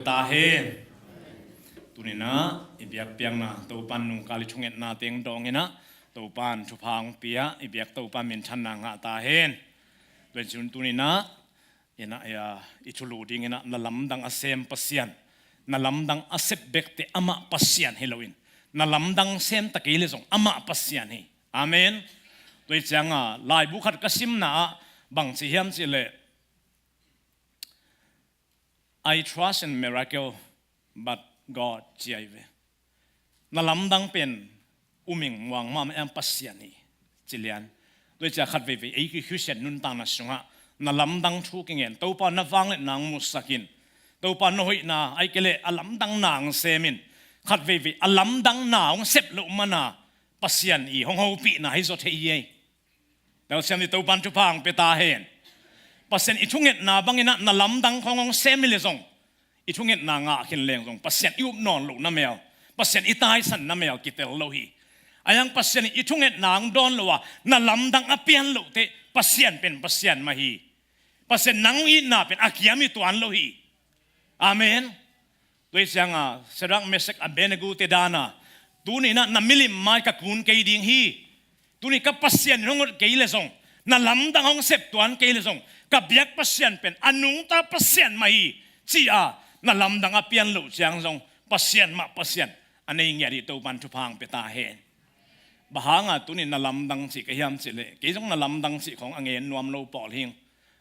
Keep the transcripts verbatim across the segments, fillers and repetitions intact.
ta hen. Tuninah i biakpiakna Topan nungkal i thungetna teng dawng inah Topan thupha hong pia, i biak Topan minthanna ngah ta hen. Tua cun tuninah inah, ya, i thulu dinginah na lamdang a sem Pasian, na lamdang a sep bekte amah Pasian hi loin, na lamdang sem ta kei le zong amah Pasian hi. Amen. Tua hi cianga laibu khat ka simna ah bang ci hiam cih leh, "I trust in miracle, but God," ci ahi ve. Na lamdang pen uming muang mahmah, ang Pasian hi, ci lian. Tua hi cia khat veivei ei Khristian nuntakna sungah na lamdang thu kingen, Topa na vangliatna hong musak in, Topa na hoihna, ahih kei leh a lamdangna hong sem in. Khat veivei a lamdangna hong sep loh mana Pasian i hong hopihna hi zaw thei hi ei. Telsiam ni, Topan thupha hong pia ta hen. Pasian i thungetna banginah na lamdang khong hong sem hi le zong, i thungetna ngah khin leng zong Pasian i up nawn loh na mel, Pasian i taisan na mel kitel lo hi. Ayang Pasian i thungetna hong dawn lo a na lamdang a pian loh teh Pasian pen Pasian mah hi. Pasian nang itna pen a kiam i tuan lo hi. Amen. Tua hi cianga Shadrach, Meshach, Abednego te dana tuninah na milim mai ka kun kei ding hi. Tuni ka Pasian in hong ot kei le zong, na lamdang hong sep tuan kei le zong, ka biak Pasian pen a nungta Pasian mah hi, ci-a na lamdang a pian loh ciang zong Pasian mah Pasian a nei ngiat hi. Topan thupha hong pia ta hen. Bang hanga tuni na lamdang cih ka hiam cih leh, kei zong na lamdang cih khong a ngen nuam lo pawl hing.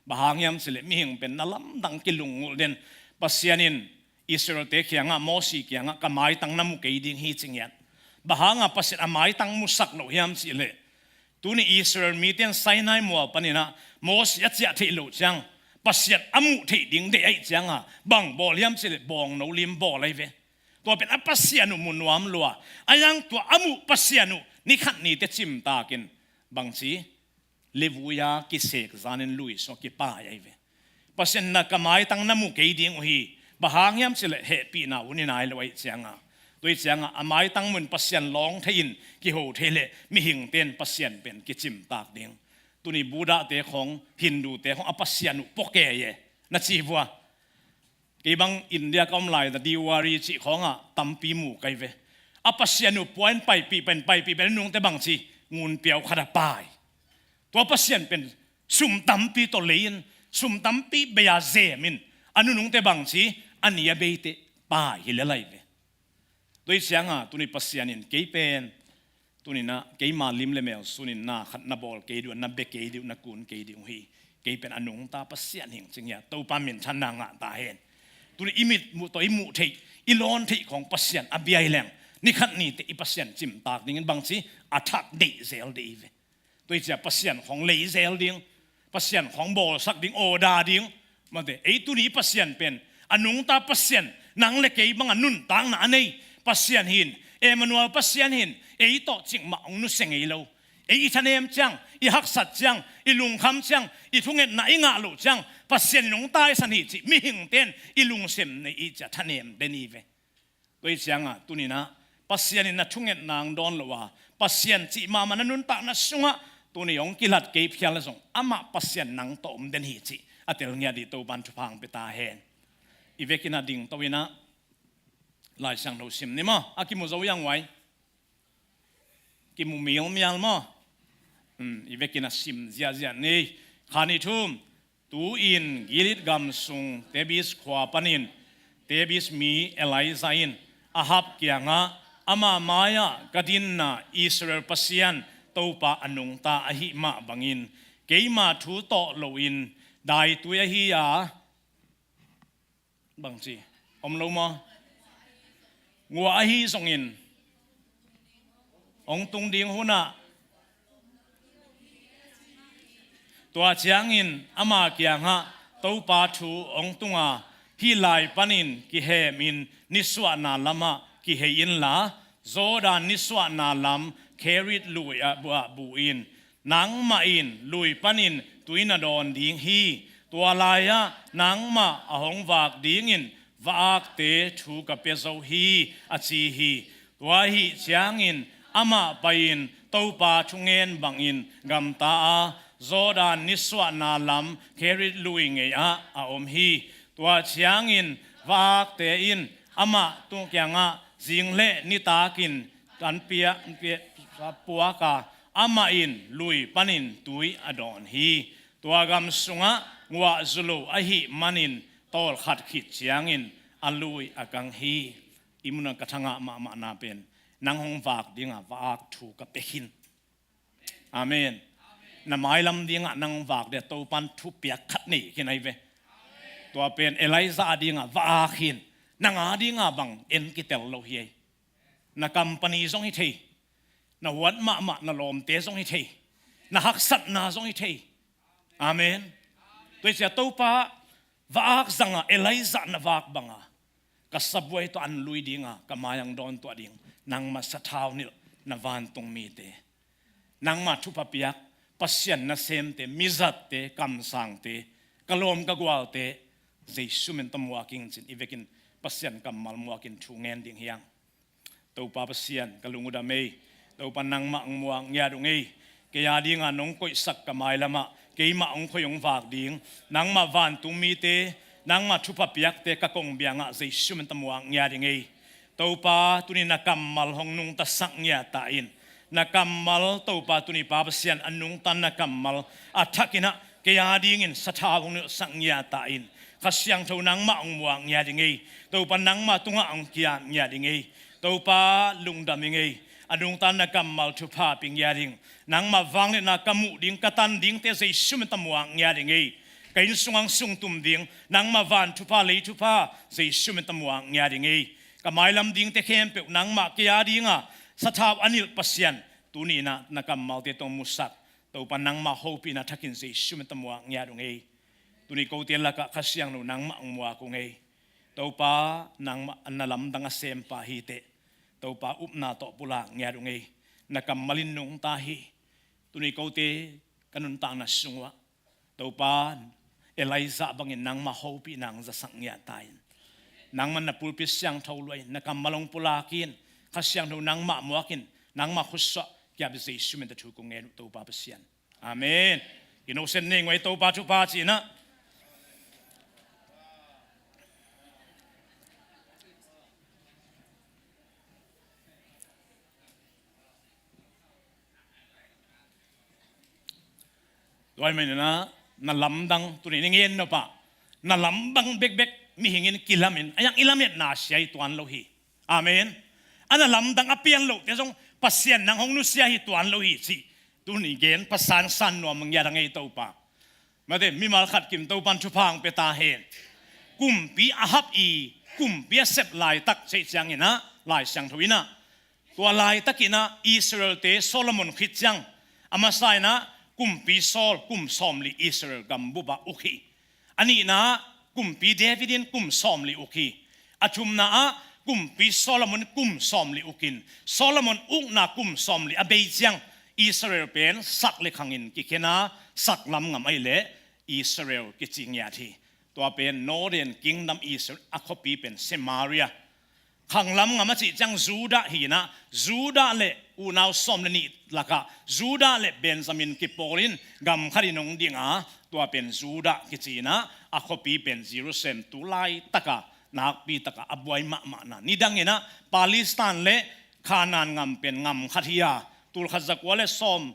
Bang hang hiam cih leh mihing pen na lamdang kilunggulh den. Pasian in Israel-te kiangah, Mosi kiangah, "Ka maitang na mu kei ding hi," ci ngiat. Bang hanga Pasian a maitang musak loh hiam cih leh, tuni Israel mite in Sinai mual paninah Mosi a ciah theih loh ciang Pasian a muh theih ding deih ahih cianga bang bawl hiam cih leh bawngno lim bawl ahi ve. Tua pen a Pasian uh mu nuam lua. Ayang tua a muh Pasian uh nikhat nite cimtakin bangci, levuia kisek zanin lui sua kipai ahi ve. Pasian na ka maitang na mu kei ding uh hi. Bang hang hiam cih leh hehpihna uh ni nai lo ahih cianga. Tua hi cianga a maitang mun Pasian lawng thei in kiho thei leh mihingte in Pasian pen kicimtak ding. Tuni Buddha-te khong, Hindu-te khong a Pasian uh pua kei e, na ci vua. Kei bang India ka om lai-a Diwali cih khawngah tampi mu kai ve. A Pasian uh pua in paipih pen, paipih pen, nungte bangci ngunpiau khat a pai. Tua Pasian pen sum tampi tawh lei in, sum tampi bei-a zem in, a nunungte bangci a ni a beite pai hi lel ahi ve. Tua hi cianga tuni Pasian in kei pen, tuninah keima lim le mel sunin na khat na bawl kei dih uh, na bia kei dih uh, na kun kei dih uh hi. Kei pen a nungta Pasian hing ci ngiat. Topa minthanna ngah ta hen. Tuni i mit muh tawh i muh theih, i lawn theih khong Pasian a bia hi leng, nikhat nite i Pasian cimtak dingin bangci a thak deih zel dih hi ve. Tua hi cia Pasian khong lei zel ding, Pasian khong bawlsak ding, awda ding. Mate, ei tuni Pasian pen a nungta Pasian, nang le kei banga nuntakna a nei Pasian hin, Emmanuel Pasian hin, ei tawh cikmah hong nusia ngei lo. Ei i thanem ciang, i haksat ciang, i lungkham ciang, i thungetna i ngah loh ciang Pasian in hong taisan hi cih mihingte in i lungsim nei i cia thanem den hi ve. Tua hi cianga tuninah Pasian in na thungetna hong dawn lo a, Pasian cih mahmah na nuntakna sungah tuni hong kilat kei phial le zong amah Pasian nang tawh om den hi cih a tel ngiat dih. Topan thupha hong pia ta hen. I vekin a dingto inah Lai Siangtho sim ni maw? A kimu zo hiang uai? Kimu mialmial maw? Um, i vekin a sim ziahziah ni. Khan i thum. Tu-in Gilead gam sung Tebes khua panin Tebes mi Elijah in Ahab kiangah, "Ama mai-ah ka dinna Israel Pasian Topa a nungta ahih mah bangin keima thu tawh loin daitui ahi a," bangci om lo maw? Nguah ahi zongin hong tung ding hunah, tua ciangin ama kiangah Topa thu hong tunga, "Hih lai panin kihemin nisuahna lamah kihei inla, Jordan nisuahna lam Kerit lui ah bu-, ah bu in. Nangmah in lui panin tui na dawn ding hi. Tua lai-ah nangmah a hong vak dingin va-akte thu ka pia zo hi," a ci hi. Tua ahih ciangin amah pai-in Topa thungen bangin gamta a, Jordan nisuahna lam Kerit lui ngei-ah a om hi. Tua ciangin Vaakte in amah tung kiangah zing le nitakin kan pia, pia, puak a, amah in lui panin tui a dawn hi. Tua gam sungah nguah zu lo ahih manin tawlkhat khit ciangin a lui a kang hi. I munah ka thangah mahmahna pen nang hong vaak dingah va-ak thu ka pia khin. Amen. Na mailam dingah nang hong vaak dia Topan thupiak khat nei khin ahi ve. Tua pen Elijah a dingah va-ak khin. Nang a dingah bang en kitel lo hi ei. Na company zong hi thei. Na huat mahmah na lawmte zong hi thei. Na haksatna zong hi thei. Amen. Tua hi cia Topa va-ak zangah Elijah na vaak banga ka sabuai tawh an lui dinga ka mai ang dawn tuah ding. Nangmah sathau nilh na vantung mite, nangmah thupha piak Pasian nasemte, mizatte, kamsangte, ka lawm ka gualte Jesu min tawh muak ing cin i vekin Pasian kammal muakin thu ngen ding hiang. Topa Pasian ka lung uh dam ei. Topa nangmah hong muak ngiat ung ei. Kei a dinga nong koihsak ka mailamah keimah hong khoi hong vaak ding. Nangmah vantung mite, nangmah thupha piakte ka kongbiangah Jesu min tawh muak ngiat ing ei. Topa tuni na kammal hong nungtasak ngiat ta in. Na kammal Topa tuni Pa Pasian a nungta na kammal a thakinah kei a dingin sathau hong nilhsak ngiat ta in. Kha Siangtho nangmah hong muak ngiat ing ei. Topa nangmah tungah hong kiat ngiat ing ei. Topa lungdam ing ei. A nungta na kammal thupha pia ngiat ing. Nangmah vangliatna ka muh ding ka tan dingte Jesu min tawh muak ngiat ing ei. Ka inn sungah hong sungtum ding nangmah van thupha lei thupha Jesu min tawh muak ngiat ing ei. Ka mailam dingte khempeuh nangmah kei a dinga sathau a nilh Pasian tuni-in ah na kammalte tawh musak. Topa nangmah hopihna thakin Jesu min tawh muak ngiat ung ei. Tuni kote lakah Kha Siangtho nangmah hong muak ung ei. Topa nangmah na lamdang a sempa hi teh. Topa upna tawh pulak ngiat ung ei. Na kammal in nungta hi. Tuni kote ka nuntakna sungah Topa Elijah bangin nangmah hopihna hong zasak ngiat ta in. Nangmah na pulpit siangtho luahin na kammal hong pulak in. Kha Siangtho nangmah muakin nangmah khutsuah kiap Jesu min tawh thu kong ngen uh Topa Pasian. Amen. Innocent nei ngoi Topa thupha cinah. Tua hi maninah na lamdang tuni ning en nopah na lamdang bekbek mihingin kilamin a yang i lametna sia hi tuan lo hi. Amen. A na lamdang a pian lote zong Pasian nang hong nusia hi tuan lo hi cih tuni gen pasan san nuam ngiat a ngei Topa. Mate mimal khat kim Topan thupha hong pia ta hen. Kumpi Ahab i kumpi a sep laitak ceih cianginah Lai Siangtho inah tua laitakinah Israelte Solomon khit ciang a masa inah kumpi Saul kum sawmli Israel gambupah uk hi. A nihna ah kumpi David in kum sawmli uk hi. A thumna ah kumpi Solomon kum sawmli ukin Solomon ukna kum sawmli a bei ciang Israel pen sak le khangin kikhena sak lamngam ahih leh Israel kici ngiat hi. Tua pen Northern Kingdom Israel a khuapi pen Samaria. Khanglam ngam a cih ciang Judah hinah Judah le unau sawm le nih lakah Judah le Benjamin kipawlin gam khatin hong dinga tua pen Judah kicinah a khuapi pen Jerusalem tu laitaka nakpi taka a buai mahmahna nidanginah Palestine le Khanaan ngam pen ngam khat hi-a tulkhat zakua le sawm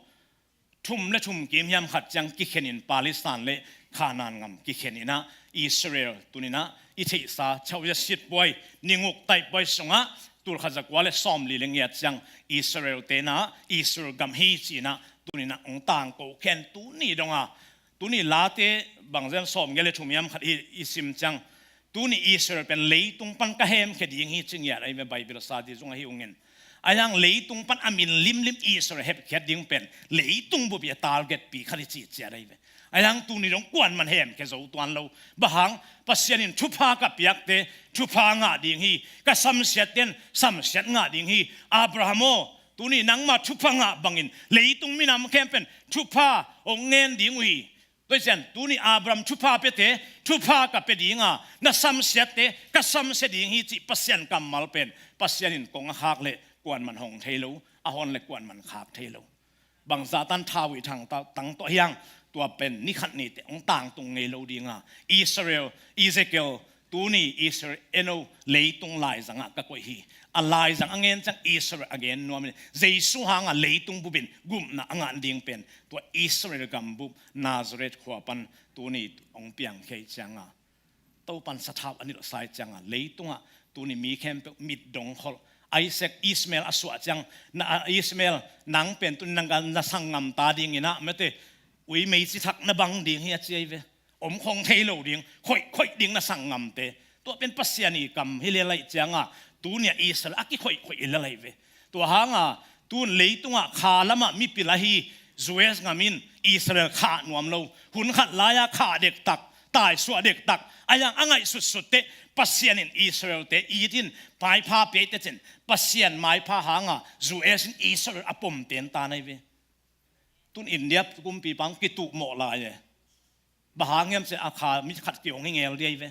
thum le thum kim hiam khat ciang kikhenin Palestine le Khanaan ngam kikheninah Israel tuninah i theihsa chauya sit puai ninguk taih puai sungah tulkhat zakua le sawmli le ngiat ciang Israel tenah Israel gam hi cinah tuninah hong tangko khen tuni donga tuni Late bangzen sawmngia le thum hiam khat hi i sim ciang Tuni Israel pen leitung pan ka hemkhia ding hi ci ngiat ahi ve Bible sa ti zong ahi ungin. Ahi hang leitung pan a min limlim Israel hemkhiat ding pen leitung bup i a target pi khat hi ci ciat ahi ve. Ahi hang tuni dong kuan man hemkhia zo tuan lo. Bang hang Pasian in thupha ka piakte thupha ngah ding hi. Ka samsiat ten samsiat ngah ding hi. Abraham aw, tuni nangma thupha ngah bangin leitung minam khempeuh thupha hong ngen ding uh hi. Tua hi ciang tuni Abraham thupha piate thupha ka pia dinga na samsiatte ka samsia ding hi cih Pasian kammal pen Pasian in kong a khak leh kuan man hong thei lo, a hon leh kuan man khak thei lo. Bangzah tan thau i thang ta tang tawh hiang tua pen ni khat nite hong tangtung ngei lo dinga Israel, Ezekiel Tuni Israel eno leitung laizangah ka koih hi. A laizang a ngen ciang Israel a gen nuam in, Jesu hangah leitung bupin gupna a ngah ding pen tua Israel gambup Nazareth khua pan tuni hong piangkhia ciangah Topan sathau a nilhsa ciangah leitungah tuni mi khempeuh mit dongkholh, Isaac, Ishmael a suah ciang, na, Ishmael, nang pen tuni nang na sanggam ta dingin ah mate, ui meici thak na bang ding hi a ci ahi ve. Om khong thei lo ding, khoih khoih ding na sanggamte. Tua pen Pasian i kam hi lel ahih ciangah tuni-ah Israel a kikhoih khoih i lel ahi ve. Tua hangah tun leitungah kha lamah mipil ahi U S gam in Israel khah nuam lo. Hun khat lai-a khah dektak, taisuah dektak, a yang a ngaihsutsut teh Pasian in Israel-te it in maipha pia teh cin, Pasian maipha hangah U S in Israel a pom ten ta na hi ve. Tun India kumpipa hong kituh mawh lai e. Bang hang hiam cih leh a kha mi khat kihong hi ngel ding ahi ve.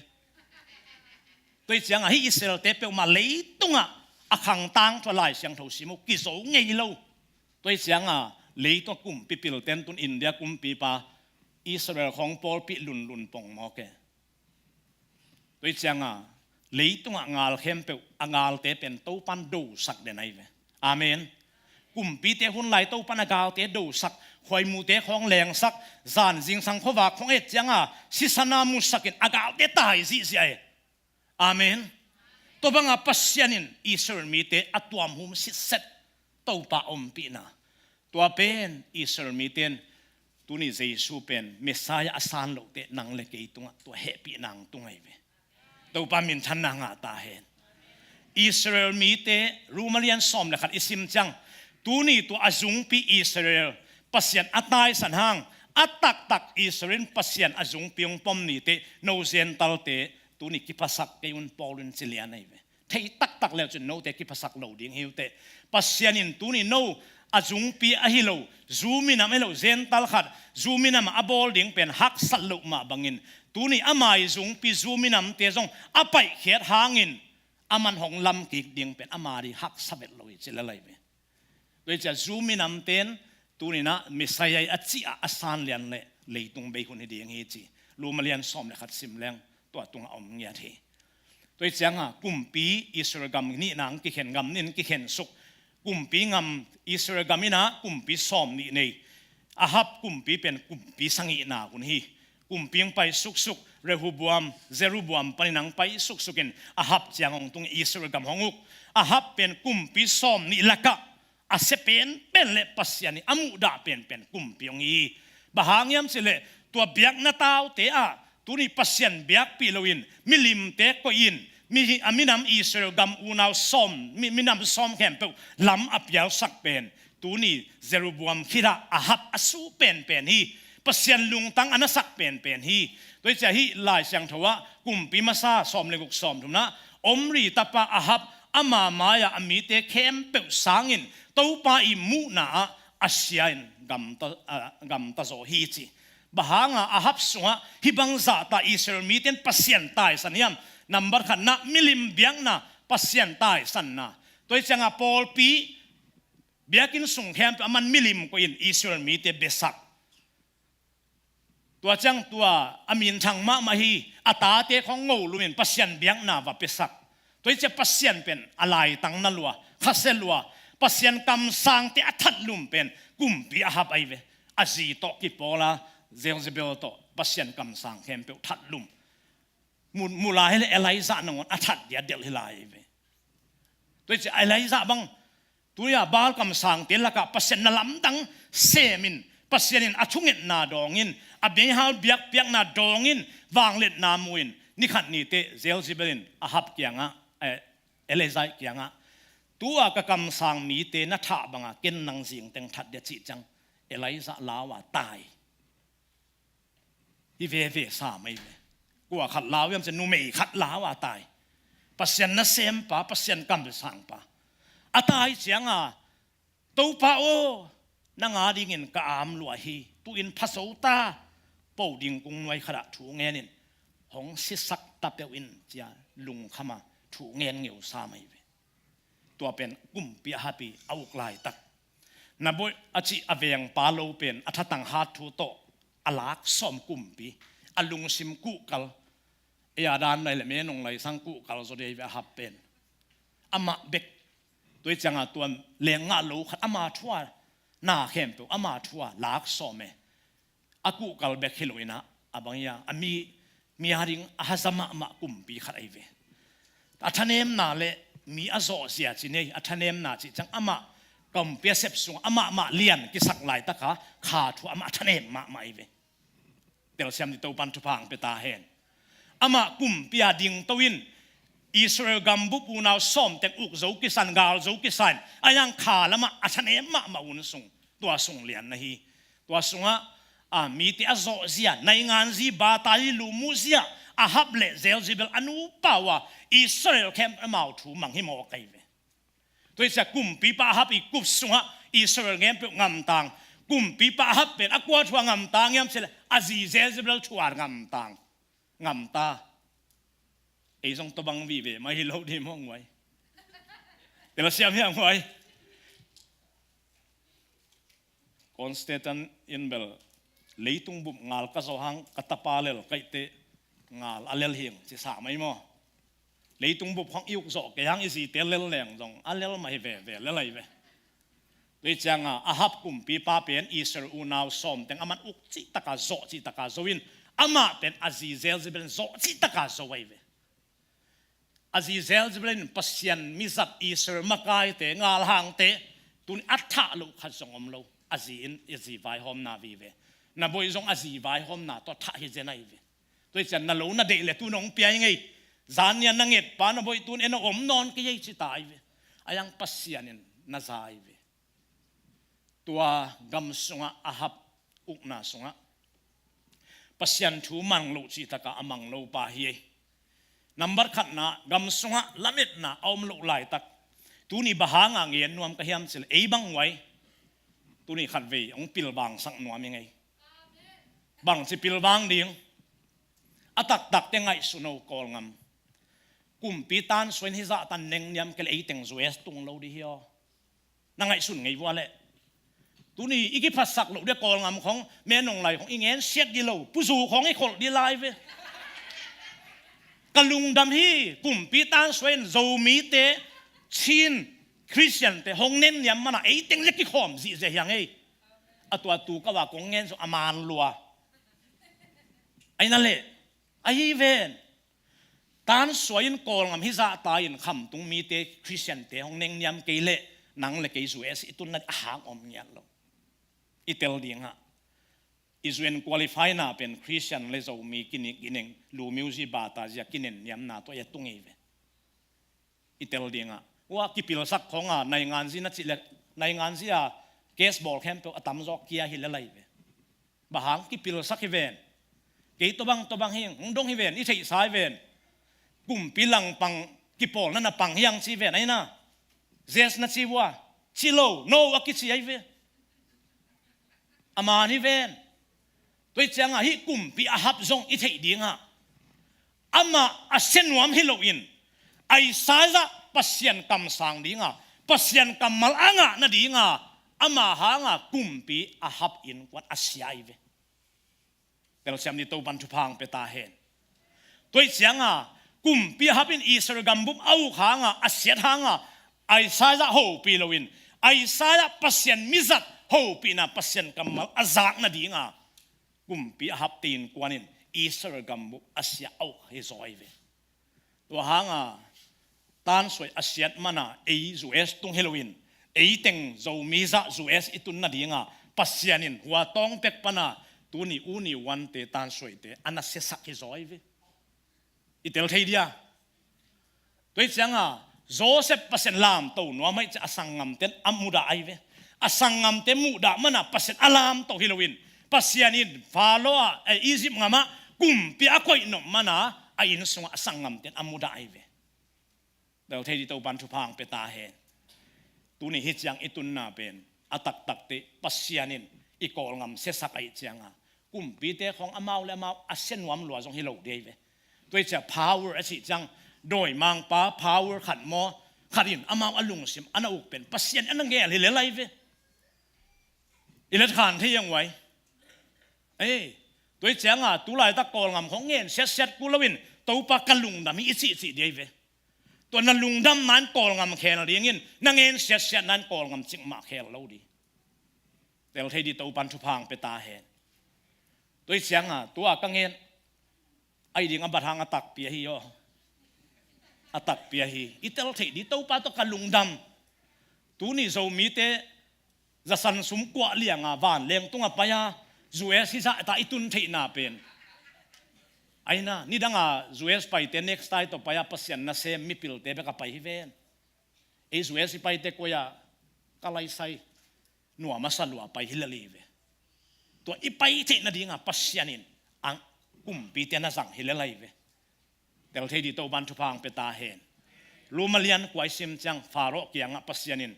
Tua hi ciangah hih Israel-te peuhmah leitungah a khangtang tua Lai Siangtho sim uh kizo ngei lo. Tua hi ciangah leitungah kumpi pilten tun India kumpipa Israel khawng pawlpi lunlun pong mawk e. Tua hi ciangah leitungah ngal khempeuh a ngalte pen Topan dosak den ahi ve. Amen. Kumpite hun lai Topan a galte dosak, khuaimute khawng lengsak, zan zingsang khuavak khawng et ciangah sisana musakin a galte tai zihziah e. Amen. Tua bangah Pasian in Israel mite a tuamhum sitset Topa ompihna. Tua pen Israel mite in tuni Jesu pen Messiah a san loh teh nang le kei tungah tua hehpihna hong tung ahi ve. Topa minthanna ngah ta hen. Israel mite Rom a lian sawm le khat i sim ciang, tuni tua a zungpi Israel Pasian a taisan hang, a taktak Israel in Pasian a zungpi hong pom ni teh no Gentalte tuni kiphasak kei un Paul in ci lian ahi ve. Thei taktak leu cin note kiphasak lo ding hi uh teh. Pasian in tuni no a zungpi ahi lo, Jew minam ahi lo, Gentile khat, Jew minam a bawl ding pen haksat loh mah bangin, tuni ama i zungpi Jew minamte zong a paihkhiat hangin, aman hong lam kik ding pen ama ding haksa vet lo hi ci lel ahi ve. Tua hi ciah Jew minamte in tuni-in ah Messiah a cih ah a san lian leh leitung bei hun hi ding hi ci. Rom a lian sawm le khat sim leng tua tungah om ngiat hi. Tua hi ciangah kumpi Israel gam nihna hong kikhen, gam nih in kikhen suk. Kumpi gam Israel gam in ah kumpi sawm nih nei. Ahab kumpi pen kumpi sagihna hun hi. Kumpi hong pai suksuk, Rehoboam, Jeroboam panin hong pai suksukin Ahab ciang hong tung, Israel gam hong uk. Ahab pen kumpi sawm nih lakah a sia penpen le Pasian in a muhdah penpen kumpi hong hi. Bang hang hiam cih leh tua biakna taute ah tuni Pasian biakpih loin milimte koihin mi, a minam Israel gam unau sawm, mi, minam sawm khempeuh lam a pialsak pen tuni Jeroboam khitah Ahab a su penpen hi. Pasian lungtang a nasak penpen hi. Tua hi ciah hih Lai Siangtho ah Kumpi Masa sawm le guk, sawm thumna ah Omri tapa Ahab ama mai-ah a mite khempeuh sangin Topa i muhna ah a sia in gamta, a, gamta zaw hi ci. Bang hangah Ahab sungah hih bang zahta Israel mite in Pasian taisan hiam? Nambat khatna milim biakna, Pasian taisanna. Tua hi ciangah pawlpi biakinn sung khempeuh aman milim koihin Israel mite biasak. Tua ciang tua a minthang mahmah hi, a tate khawng ngolum in Pasian biakna va piasak. Tua hi ciah Pasian pen a laitang na lua, khasia lua, Pasian kamsangte a thatlum pen kumpi Ahab ahi ve. A zi tawh kipawl a, Jezebel tawh Pasian kamsang khempeuh thatlum. Mu, mu lai hi leh Elijah nangawn a that dia delh hi lai ahi ve. Tua hi ciah Elijah bang tuni-a Baal kamsangte lakah Pasian na lamdang semin, Pasian in a thungetna dawngin, a meihal biakpiakna dawngin, vangliatna mu-in, ni khat ni teh Jezebel in Ahab kiangah, eh, Elijah kiangah, tua ka kamsang mite na thah banga ken nang zingteng that dia cih ciang Elijah lau-a tai. Hi veve sa mai ve. Kua khat lau hiam cih leh numei khat lau-a tai. Pasian nasempa, Pasian kamsangpa. A tai ciangah, Topa aw, nang a dingin ka am lua hi. Tu-in pha zo ta. Po ding kung nuai khatah thu ngenin hong sisak ta peuh in ci-a lungkham a thu ngen ngeu sa mai ve. Tua pen kumpi Ahab i a uk laitak. Naboth a cih a vengpa lo pen a thatang hat thu tawh a lak sawm kumpi, a lungsim kuhkal, Ei a dan nai le me nong lai sang kuhkal zaw dei ve Ahab pen. Amah bek. Tua hi cianga tua leng ngah lo khat ama thu a na khempeuh ama thu a lak sawm e. A kuhkal bek hi lo in ah a bang hi a, a mi, mi a ding a haza mahmah kumpi khat ahi ve. A thanemna le mi a zawhzia ci nei, a thanemna cih ciang amah kumpi a sep sungah amah mah lian kisak laitaka kha thu amah a thanem mahmah ahi ve. Telsiam ding Topan thupha hong pia ta hen. Amah kumpi a dingto in Israel gambup unau sawm teng uk zo kisan, gal zo kisan, a yang kha lamah a thanem mahmah hun sung, tua sung lian na hi. Tua sungah a mite a zawhzia, nainganzi, batazi, lumuhzia, Ahab le Jezebel a nupa uh a Israel khempeuh amau thu mang hi mawk ahi ve. Tua hi ciah kumpipa Ahab i kup sungah Israel khempeuh ngamtang. Kumpipa Ahab pen a kua thu a ngamtang hiam cih leh a zi Jezebel thu a ngamtang. Ngamta. Ei zong tua bang vive mah hi lo ding maw nguai. Telsiam hiam nguai. Constantine in bel leitung bup ngal ka zawh hang ka tapa lel kaihte ngal a lel hing ci sa mai maw. Leitung bup hong i uk zawh kei hang i zite lel leng zong a lel mah hi veve lel ahi ve. Tua hi cianga Ahab kumpipa pen Israel unau sawm teng aman uk cihtaka zawh cihtaka zo in amah pen a zi Jezebel zawh cihtaka zo ahi ve. A zi Jezebel in Pasian mizat Israel makaite, ngalhangte, tun a thah loh khat zong om lo. A zi in, a zi vaihawmna vive. Na boih zong a zi vaihawmna tawh thah hi zen ahi ve. Tua hi cian na lo na deih le tun hong pia hi ngei. Zan nia na ngetpa na boih tun en a om nawn kei ei ci ta ahi ve. A yang Pasian in na za ahi ve. Tua gam sungah Ahab ukna sungah Pasian thu mang loh cihtaka a mang lo pa hi ei. Nambat khatna gam sungah lametna a om loh laitak. Tuni bang hanga ngen nuam ka hiam cih leh ei bang huai. Tuni khatvei hong pilvangsak nuam hi ngei. Bangci pilvang ding. A taktakte ngaihsun o Kawlngam. Kumpi tansuai in hizah tan nengniam kei leh ei teng U S tung lo ding hi aw. Na ngaihsun ngei vua leh. Tuni i kiphatsak loh ding Kawlngam khong, me nong lai khong i ngensiat ding lo, puzu khong i kholh ding lai ve. Ka lungdam hi, kumpi tansuai in Zomite, Chin, Khristiante hong nenniam mana ei teng le kikhawm zihziah hiang ei. A tua tu ka va kong ngen zong a man lua. Aina leh, ahi ven. Tansuai in Kawlngam hizah ta in khamtung mite Khristiante hong nengniam kei leh nang le kei U S i tunna a hang om ngiat lo. I tel dingah i U N qualify na pen Khristian le Zomi kini kineng, lu music bata zia kinenniamna tawh i a tung ei ve. I tel dingah ua kipilsak khonga nainganzi na cih le nainganzi a case bawl khempeuh a tamzaw kia hi le lai ve. Bang hang kipilsak hi ven. Kei tawbang tawbang hi hong dong hi ven, i theihsa hi ven. Kumpi langpang kipawlna na pang hiang ci ven aina. Zes na ci vua. Ci lo, no a kici ahi ve. A man hi ven. Tua hi cianga hih kumpi Ahab zong i theih dingah amah a sia nuam hi loin Isaiah Pasian kamsang dinga, Pasian kammal a ngah nadinga ama hanga kumpi Ahab innkuan a sia ahi ve. Telsiam ni Topan thupha hong pia ta hen. Tua hi cianga kumpi Ahab in Israel gambup a uk hanga a siat hanga Isaiah hopih loin Isaiah Pasian mizat hopihna Pasian kammal a zak nadinga kumpi Ahab te innkuan in Israel gambup a sia a uk hi zaw ahi ve. Tua hanga tansuai a siat mana ei U S tung hi loin ei teng Zomi zah U S i tun nadinga Pasian in hua tawng pek pana tuni uni uante tansuaite a na siasak hi zaw ahi ve. I tel thei dia. Tua hi cianga Joseph Pasian lamto nuam ahi ciah a sanggamten a mudah ahi ve. A sanggamte mudah mana Pasian a lamto hi loin Pasian in Pharaoh a, eh, Egypt ngamah kumpi a koih nop mana a inn sungah a sanggamten a mudah ahi ve. Tel thei di Topan thupha hong pia ta hen. Tuni hi ciang i tunna pen a taktakte Pasian in i Kawlngam siasak ahi cianga kumpite khong amau le amau a sia nuam lua zong hi lo dei ve. Tua hi ciah power a cih ciang dawimangpa power khat maw khat in amau a lungsim a na uk pen Pasian a na ngel hi le lai ve. I let khan thei ang uai. Ei, tua hi cianga tulaitak Kawlngam khong ngen siatsiat kul loin Topa ka lungdam hi i cihcih ding ahi ve. Tua na lungdamna in Kawlgam khel dingin na ngen siatsiatna in Kawlgam cikmah khel lo ding. Tel thei ding Topan thupha hong pia ta hen. Tua hi cianga tua ka ngen ahi ding a bat hang a takpi ahi aw. A takpi ahi. I tel thei ding Topa tawh ka lungdam. Tuni Zomite zasan sum kuah lianga vanleng tunga pai a U S hi zahta i tun theihna pen. Aina nidanga U S paite next tai tawh pai a Pasian nasem mipilte bek a pai hi ven. Ei U S i paite koi a ka laisai nuam a sa lua pai hi lel hi ve. Tua i pai theih nadinga Pasian in a kumpite na zang hi lel hi ve. Tel thei ding Topan thupha hong pia ta hen. Lum a lian kua i sim ciang Faro kiangah Pasian in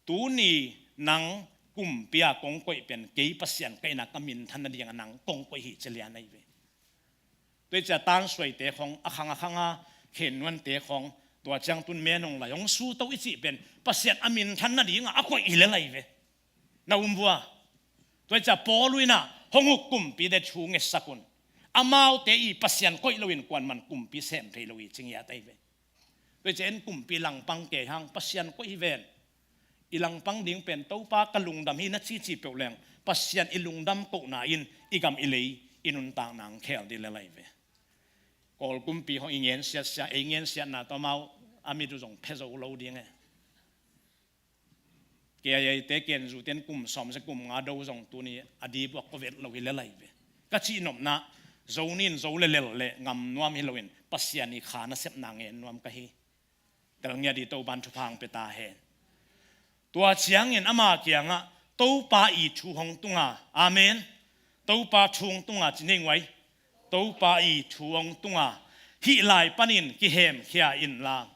tuni nang kumpi a kong koih pen kei Pasian ka hihna ka minthan nadinga nang kong koih hi ci lian ahi ve. Tua hi ciang tansuaite khong a khang a khanga khennuante khong tua ciang tun men hong lai hong suto i cih pen Pasian a minthan nadinga a koih hi lel hi ve. Na um vua. Tua hi ciang Paul in ah hong uk kumpite thu ngetsak un. Amaute i Pasian koih loin kuaman kumpi sem thei lo hi ci ngiat ahi ve. Tua hi ciang en kumpi langpang kei hang Pasian koih hi ven. I langpang ding pen Topa ka lungdam hi na cici peuh leng Pasian i lungdam kohna in i gam i lei i nuntakna hong khel ding lel hi ve. Kawl kumpi hong i ngen siatsia ei ngen siatna tawh amau a mit uh zong phe zo lo ding e. Kei a eite ken zu ten kum sawm se kum nga do zong tuni a dip uh a kovet lo hi lel hi ve. Ka cih nopna zo nin zo le lel le ngam nuam hi loin Pasian i kha nasepna ngen nuam ka hi. Tel ngiat ding Topan thupha hong pia ta hen. Tua ciangin ama kiangah Topa i thu hong tunga. Amen. Topa thu hong tunga ci nei nguai. Topa i thu hong tunga. Hih lai panin kihemkhia inla.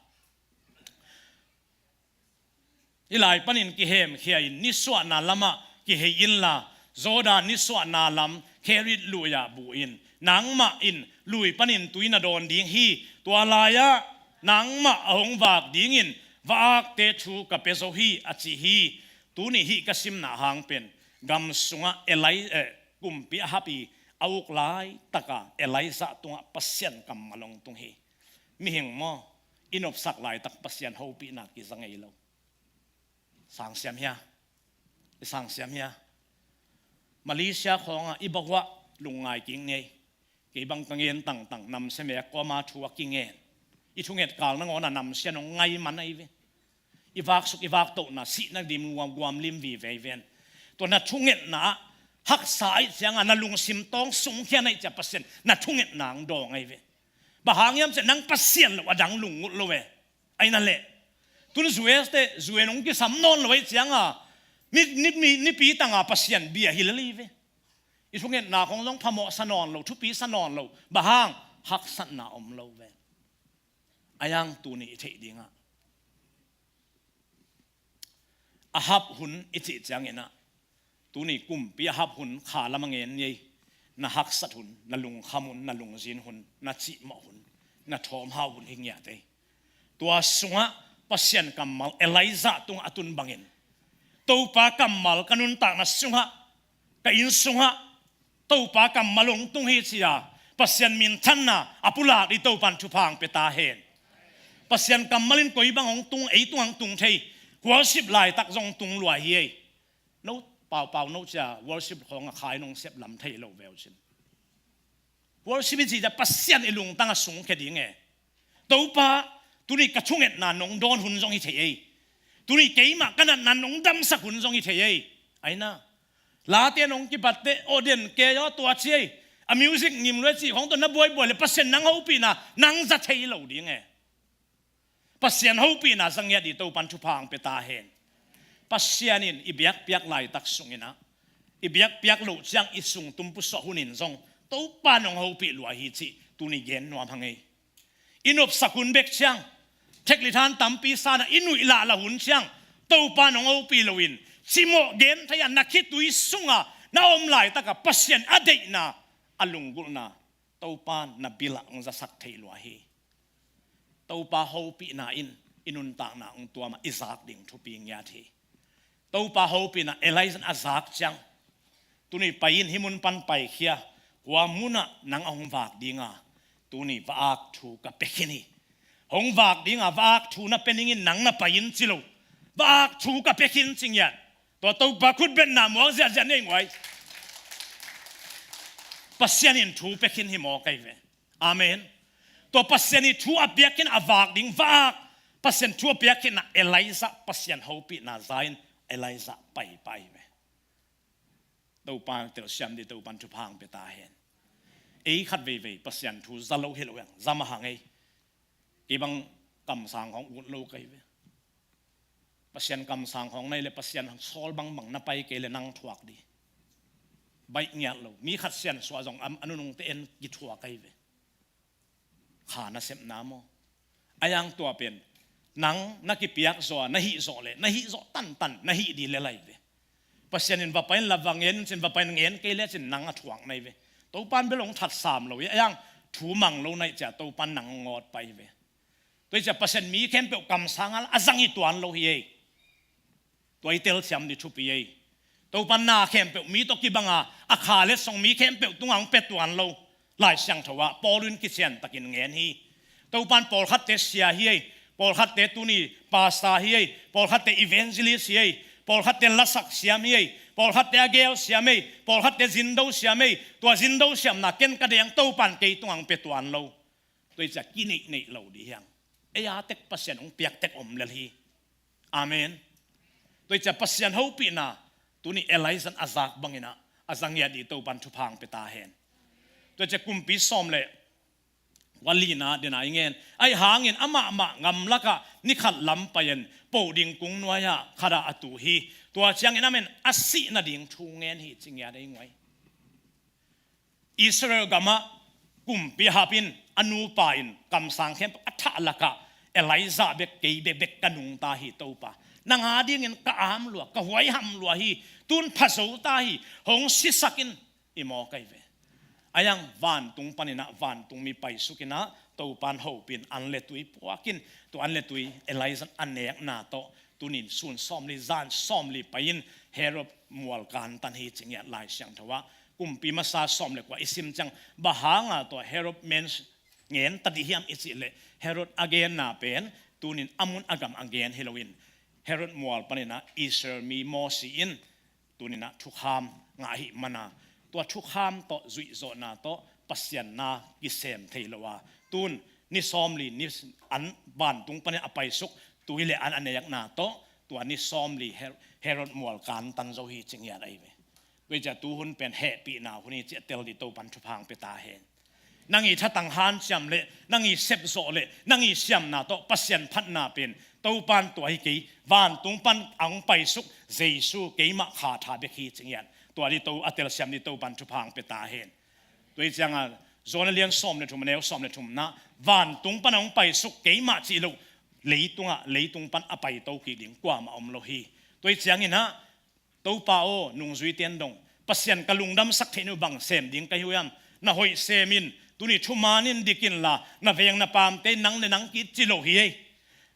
Hih lai panin kihemkhia in nisuahna lamah kihei inla Jordan nisuahna lam Kerit lui-ah bu in. Nangmah in lui panin tui na dawn ding hi. Tua lai-ah nangmah a hong vak dingin va-akte thu ka pia zo hi a ci hi. Tuni hih ka simna hang pen gam sungah Eli, eh, kumpi Ahab i a uk laitaka Elijah tungah Pasian kammal hong tung hi. Mihing maw, i nopsak laitak Pasian hopihna kiza ngei lo. Sangsiam hia? I sangsiam hia? Malaysia khawngah i bahuah lungngai kik nei. Kei bang ka ngen tangtang namsia me a kawma thu a kingen. I thunget kal nangawnah namsia nong ngai man ahi ve. I vaksuk i vaktohna sihna dim guam guam lim vive hi ven. Tua na thungetna ah haksa aih cianga na lungsim tawng sungkhia naih cia Pasian na thungetna ang dawng ahi ve. Bang hang hiam cia nang Pasian lo a dang lunggulh lo ve. Aina leh tun U S te U N hong kisam nawn lo aih cianga ni, ni, ni, nipi tanga Pasian bia hi lel hi ve. I thungetna khong zong phamawh sa nawn lo, thupi sa nawn lo. Bang hang haksatna om lo ve. A yang tuni i theih dingah Ahab hun i cih cianginah tuni kumpi Ahab hun kha lam a ngen ni ei. Na haksat hun, na lungkham hun, na lungzin hun, na cihmawh hun, na thawmhau hun hi ngiat ei. Tua sungah Pasian kammal Elijah tungah a tun bangin Topa kammal ka nuntakna sungah ka inn sungah Topa kammal hong tung hi cia Pasian minthanna a pulak ding Topan thupha hong pia ta hen. Pasian kammal in koi bang hong tung, ei tung hong tung thei. Worship laitak zong tung lua hi ei. No paupau no cia worship khawng a khai nong sep lam thei lo veu cin. Worship i cih cia Pasian i lungtang a sungkhia ding e. Topa, tuni ka thungetna nong dawn hun zong hi thei ei. Tuni keimah ka natna nong damsak hun zong hi thei ei. Aina late nong kibatte aw den kei aw tua ci ei. A music ngim lua cih khong tawh na buaibuai le Pasian nang hopihna nang za thei lo ding e. Pasian hopihna za ngiat ding Topan thupha hong pia ta hen. Pasian in i biakpiak laitak sunginah i biakpiak loh ciang i sung tumpusuah hunin zong Topa nong hopih lua hi cih tuni gen nuam hang ei. I nopsak hun bek ciang thek lithan tampi sana i nuih lahlah hun ciang Topa nong hopih loin cimawh gen thei-a na khitui sunga na om laitaka Pasian a deihna a lunggulhna Topa na bilah hong zasak thei lua hi. Topa hopihna in i nuntakna hong tuamah i zak ding thupi ngiat hi. Topa hopihna Elijah a zak ciang tuni pai in hih mun pan paikhia kua munah nang a hong vak dinga Tuni va-ak thu ka pia khin hi. Hong vak dinga va-ak thu na pia ningin nang na pai in ci lo. Va-ak thu ka pia khin ci ngiat. Tua Topa khutbetna muak ziahziah nei nguai. Pasian in thu pia khin hi maw kei ve. Amen. Tua Pasian i thu a piak khin a vak ding va-ak. Pasian thu a piak khin a Elijah Pasian hopihna za in Elijah paipai ve. Topa telsiam di Topan thupha hong pia ta hen. Ei khat veivei Pasian thu za lo hi lo yang za mah hang ei. Kei bang kamsang hong ut lo kei ve. Pasian kamsang hong nei le Pasian sawl bangbang na pai kei le nang thuak di. Baih ngiat lo. Mi khat sian suah zong a nunungte en kithuak kei ve. Kha nasepna maw? A yang tua pen nang na kipiak zaw a na hih zawh le na hih zawh tantan na hih di le lai ve. Pasian in va pai in la va ngen cin va pai in ngen kei le cin nang a thuak nai ve. Topan bel hong that sam lo hi a yang thu mang lo naih cia Topan nang ngawt pai ve. Tua hi cia Pasian mi khempeuh kamsang a zang i tuan lo hi ei. Tua i telsiam di thupi ei. Topan na khempeuh mi tawh kibanga a kha le song mi khempeuh tunga hong pia tuan lo. Lai Siangtho ah Paul in kician takin ngen hi. Topan pawlkhatte sia hi ei. Pawlkhatte tuni pasta hi ei. Pawlkhatte evangelist hi ei. Pawlkhatte lasak siam hi ei. Pawlkhatte a gel siam ei. Pawlkhatte zindo siam ei. Tua zindo siamna ken ka deng Topan kei tunga hong pia tuan lo. Tua hi cia kineihneih lo di hiang. Ei a tek Pasian hong piak tek om lel hi. Amen. Tua hi cia Pasian hopihna tuni Elijah a zak bangin a za ngiat di Topan thupha hong pia ta hen. Tua hi cia kumpi sawm le kua lina dena i ngen. Ahi hangin amah mah ngamlakah ni khat lam pai-in poh ding kung nuai-ah khat ah a tu hi. Tua ciangin amen a sih nading thu ngen hi ci ngiat ei nguai. Israel gamah kumpi Ahab in a nupa in kamsang khempeuh a thah lakah Elijah bek kei bekbek ka nungta hi Topa. Nang a dingin ka am lua, ka huaiham lua hi. Tun pha zo ta hi. Hong sisak in i maw kei ve. A yang vantung paninah vantung mi paisuk inah Topan hopin an le tui puakin tua an le tui Elijah a nekna tawh tunin sun sawmli zan sawmli pai-in Herod mual kantan hi ci ngiat Lai Siangtho ah. Kumpi masa sawm le kua i sim ciang bang hanga tua Herod men ngen ta dih hiam i cih leh Herod a genna pen tunin a mun a gam a gen hi loin Herod mual paninah Israel mi Moses in tuninah thukham ngah ahih mana tua thukham tawh zuihzawhna tawh Pasian na kisem thei lo a tun ni sawmli ni an vantung panin a paisuk tui le an a nekna tawh tua ni sawmli Her- Herod mual kantan zo hi ci ngiat ahi ve. Tua hi cia tuhun pen hehpihna hun hi ci a tel di Topan thupha hong pia ta hen. Nang i thatang hanciam le nang i sepzawh le nang i siamna tawh Pasian phatna pen Topan tua hi kei vantung pan a hong paisuk Jesu keimah kha tha bek hi ci ngiat. Tua di to a telsiam di Topan thupha hong pia ta hen. Tua hi cianga Jonah lian sawm le thum a neu sawm le thumna vantung pan a hong paisuk keimah cih loh leitungah leitung pan a paito kik ding kuamah om lo hi. Tua hi cianginah Topa aw nungzuite in dong Pasian ka lungdamsak theih nu bang sem ding ka hi uh hiam? Na hoih semin tuni thumanin dikin la na veng na pamte in nang le nang kit ci lo hi ei.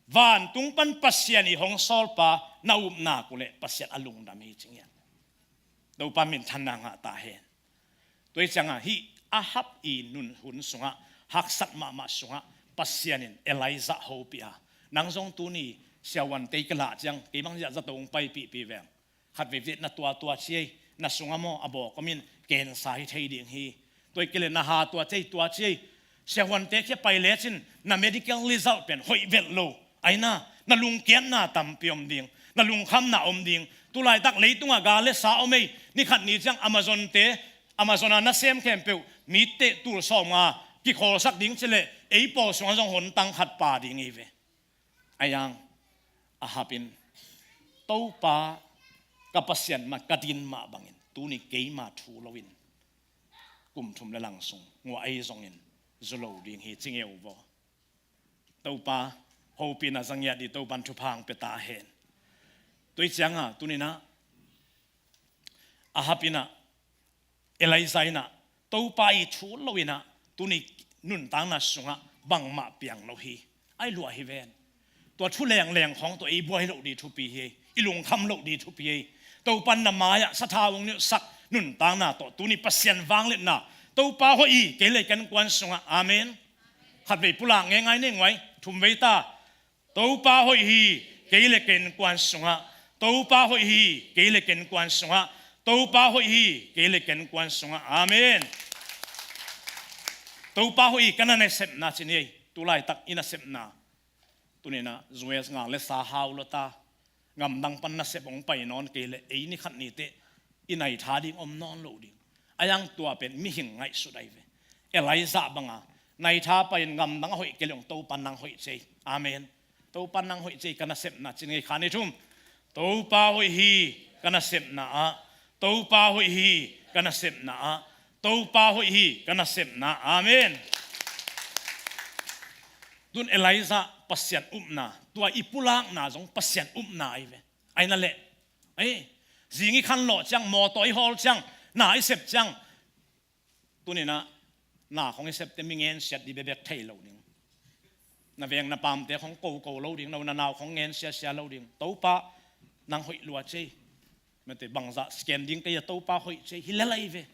Vantung pan Pasian i hong sawlpa na upna kuleh Pasian a lungdam hi ci ngiat. Topa minthanna ngah ta hen. Tua hi cianga hih Ahab i nun hun sungah haksat mahmah sungah Pasian in Elijah hopih a nang zong tuni siahuante i ka lah ciang kei bang ziah zato hong paipihpih veng. Khat veivei na tuatua ci ei na sungah maw a bawk om in kensa hi thei ding hi. Tua hi kei le na ha tua ci ei tua ci ei. Siahuante khia pai lecin na medical result pen hoih velh lo. Aina na lungkiatna tampi om ding na lungkhamna om ding. Tulaitak leitungah gal le sa om ei. Nikhat ni ciang Amazon te Amazon a nasem khempeuh mitte tul sawmnga kikhawlsak ding cileh ei pawl sungah zong hontang khat pa ding hi ve. A yang Ahab in Topa ka Pasian mah ka din mah bangin tuni keima thu loin kum thum le lang sung nguah ei zongin zu lo ding hi ci ngeu vaw. Topa hopihna za ngiat di Topan thupha hong pia ta hen. Tua hi cianga tuninah Ahab inah Elijah inah Topa i thu loinah tuni nuntakna sungah bangmah piang lo hi. Ai luah hi ven. Tua thu lengleng khawng tawh ei buai loh di thupi hi. I lungkham loh di thupi hi. Topan na mai-ah sathau hong niuhsak nuntakna tawh tuni Pasian vangliatna Topa hoih i kei le ken kuan sungah amen. Khatvei pulak ngeingai nei nguai, thumvei ta. Topa hoih hi, kei le ka innkuan sungah. Topa hoih hi, kei le ka innkuan sungah. Topa hoih hi, kei le ka innkuan sungah. Amen. Topa hoih hi, ka nasepna ci ni ei. Tulaitak i nasepna. Tuninah U S ngak le sa hau lo ta. Gamdang pan nasep hong pai nawn kei le ei ni khat ni teh i naitha ding om nawn lo ding. A iang tua pen mihing ngaihsut ahi ve. Elijah banga naitha pai-in gamdang a hoih kei le hong Topa nang hoih cei. Amen. Topa nang hoih cei ka nasepna ci ngei kha ni thum. Topa hoih hi ka nasepna ah. Topa hoih hi ka nasepna ah. Topa hoih hi ka nasepna. Amen. Tun Elijah Pasian upna, tua i pulakna zong Pasian upna ahi ve. Aina leh ei, zing i khanlawh ciang, mawtaw i hawl ciang, na i sep ciang, tuninah na khong i septe mi ngensiat dih bekbek thei lo ding. Na veng na pamte khong koko lo ding, na u na nau khong ngensiasia lo ding. Topa nang hoih lua cei. Mate bangzah scam ding kei a Topa hoih cei hi lel ahi ve.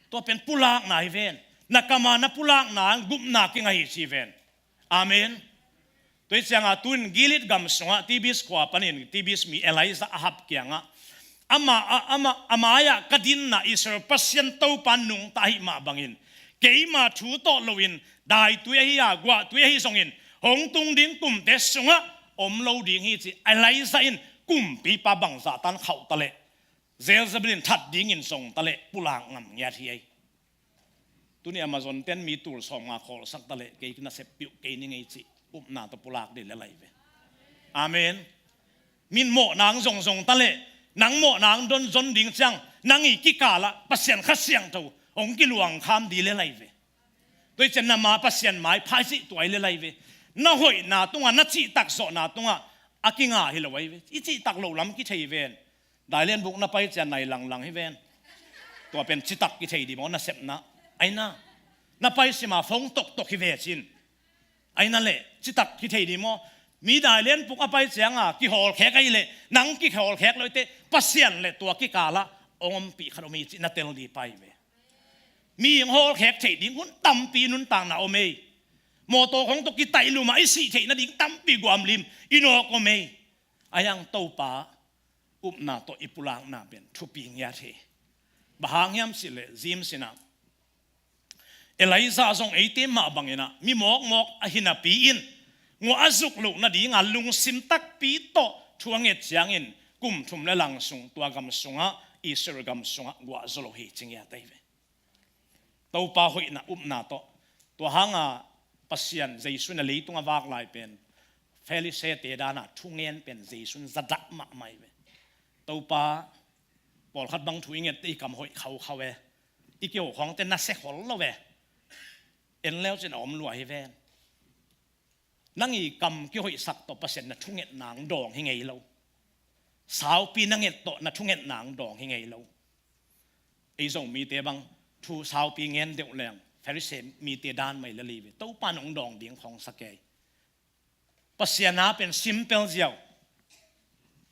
Tua pen pulakna hi ven. Na kama na pulakna gupna kinga hi ci ven. Amen. Tua hi cianga tun Gilead gam sungah Tibis khua panin Tibis mi Elijah Ahab kiangah, ama, a, ama, a mai-ah ka dinna Israel Pasian Topa nungta ahih mah bangin keima thu tawh loin daitui ahi a guahtui ahi zongin hong tung ding kumte sungah om lo ding hi ci Elijah in kumpipa bangzah tan khauh taleh Jezebel in that dingin zong taleh pulak ngam ngiat hi ei. Tuni Amazon ten mi tul sawmnga khawlsak taleh kei nasep piuh kei ni ngei cih upna tawh pulak dih lel ahi ve. Amen. Min mawh nang zongzong taleh nang mawh nang don zon ding ciang nang i kikalah Pasian Kha Siangtho hong kiluang kham dih lel ahi ve. Tua hi cian na ma Pasian mai pha i cih tua i lel ahi ve. Na hoihna tungah na cihtak zawhna tungah a kinga hi lo ahi ve. I cihtak lo lam kithei ven. Dailen buk na pai cian nai langlang hi ven. Tua pen citak kithei dih maw nasepna. Aina na pai sima fong toktok hi ve cin. Aina leh citak kithei dih maw. Mi dailen buk a pai cianga kihawlkhek ahi leh nang kihawlkhek lo i teh Pasian le tua kikalah hong ompih khat om hi cih na tel dih pai ve. Mi hong hawlkhek theih ding hun tampi nuntakna om ei. Mawtaw khong tawh kitaih lumah i sih theih nading tampi guamlim i nawk om ei. A iang Topa upna tawh i pulakna pen thupi ngiat hi. Bang hang hiam cih leh James inah Elijah zong eite mah banginah mi mawkmawk ahi napi-in nguah a zuk loh nadinga lungsim takpi tawh thu a nget ciangin kum thum le lang sung tua gam sungah Israel gam sungah guah zaw lo hi ci ngiat ahi ve. Topa hoihna upna tawh. Tua hanga Pasian Jesu na leitung a vak lai pen Farisee te dana thungen pen Jesu in zadah mahmah hi ve. Topa pawlkhat bang thu i ngette i kam hoih khaukhau e. I kio khawngte na se khol lo e. En leu cin a om lua hi ven. Nang i kam kihoihsak tawh Pasian na thungetna ang dawng hi ngei lo. Saupi na nget tawh na thungetna ang dawng hi ngei lo. Ei Zomite bang thu saupi ngen deuh leng Farisee mite dan mai le lei ve. Topa nong dawng ding khawng sa kei. Pasian a pen simple ziau.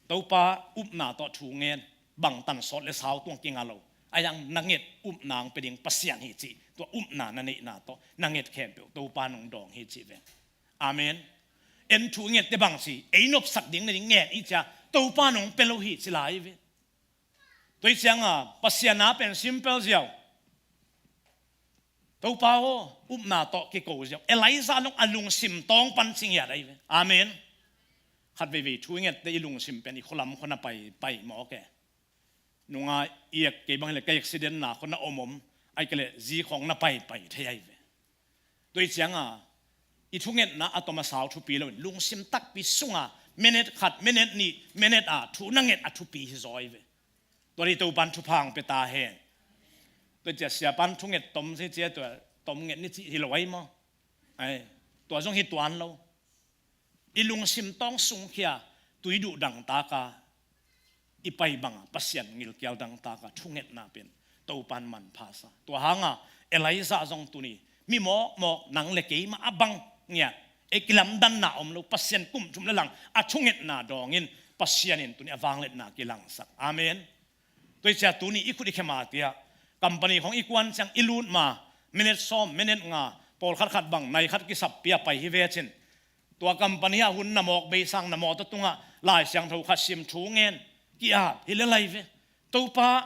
Topa upna tawh thu ngen bang tan sawt le sau tuang kinga lo. A yang na nget upna ang pe ding Pasian hi ci. Tua upna na neihna tawh na nget khempeuh Topa nong dawng hi ci ve. Amen. En thu nget te bang ci ei nopsak ding na ding ngen i cia Topa nong pe lo hi ci lai ve. Tua hi cianga Pasian a pen simple ziau. Topa aw, upna tawh kiko ziau. Elijah nong a lungsim tawng pan ci ngiat ahi ve. Amen. Khat veivei thu i ngette i lungsim pen i khualam khuana pai pai mawk e. Nunga i ek kei bang hileh ka accident na khuana om om. Ai ka leh zi khawng na pai pai thei ahi ve. Tua hi cianga i thungetna a tom a sau thupi loin lungsim takpi sunga minute khat, minute nih, minute a thu na nget a thupi hi zaw ahi ve. Tua hi Topan thupha ang pe ta hen. Tua cia siapan thunget tom si cia tua tom nget ni cih hi lo ai maw? Ai, tua zong hi tuan lo. I lungsim tawng sungkhia tui duh dangtaka i pai banga Pasian ngilkial dangtaka thungetna pen Topan manpha sa. Tua hanga Elijah zong tuni mi mawkmawk nang le keimah a bang ngiat ei kilamdanna om lo Pasian kum thum le lang a thungetna dawngin Pasian in tuni a vangliatna kilangsak. Amen. Tua hi cia tuni i khut i khema tia company khong i kuan ciang i lut ma minute sawm, minute nga, pawlkhat khat bang nai khat kisap pia pai hi ve cin, tua company ah hun na mawk beisang na mawtaw tungah Lai Siangtho khat sim thu ngen ki-ap hi le lai ve. Topa,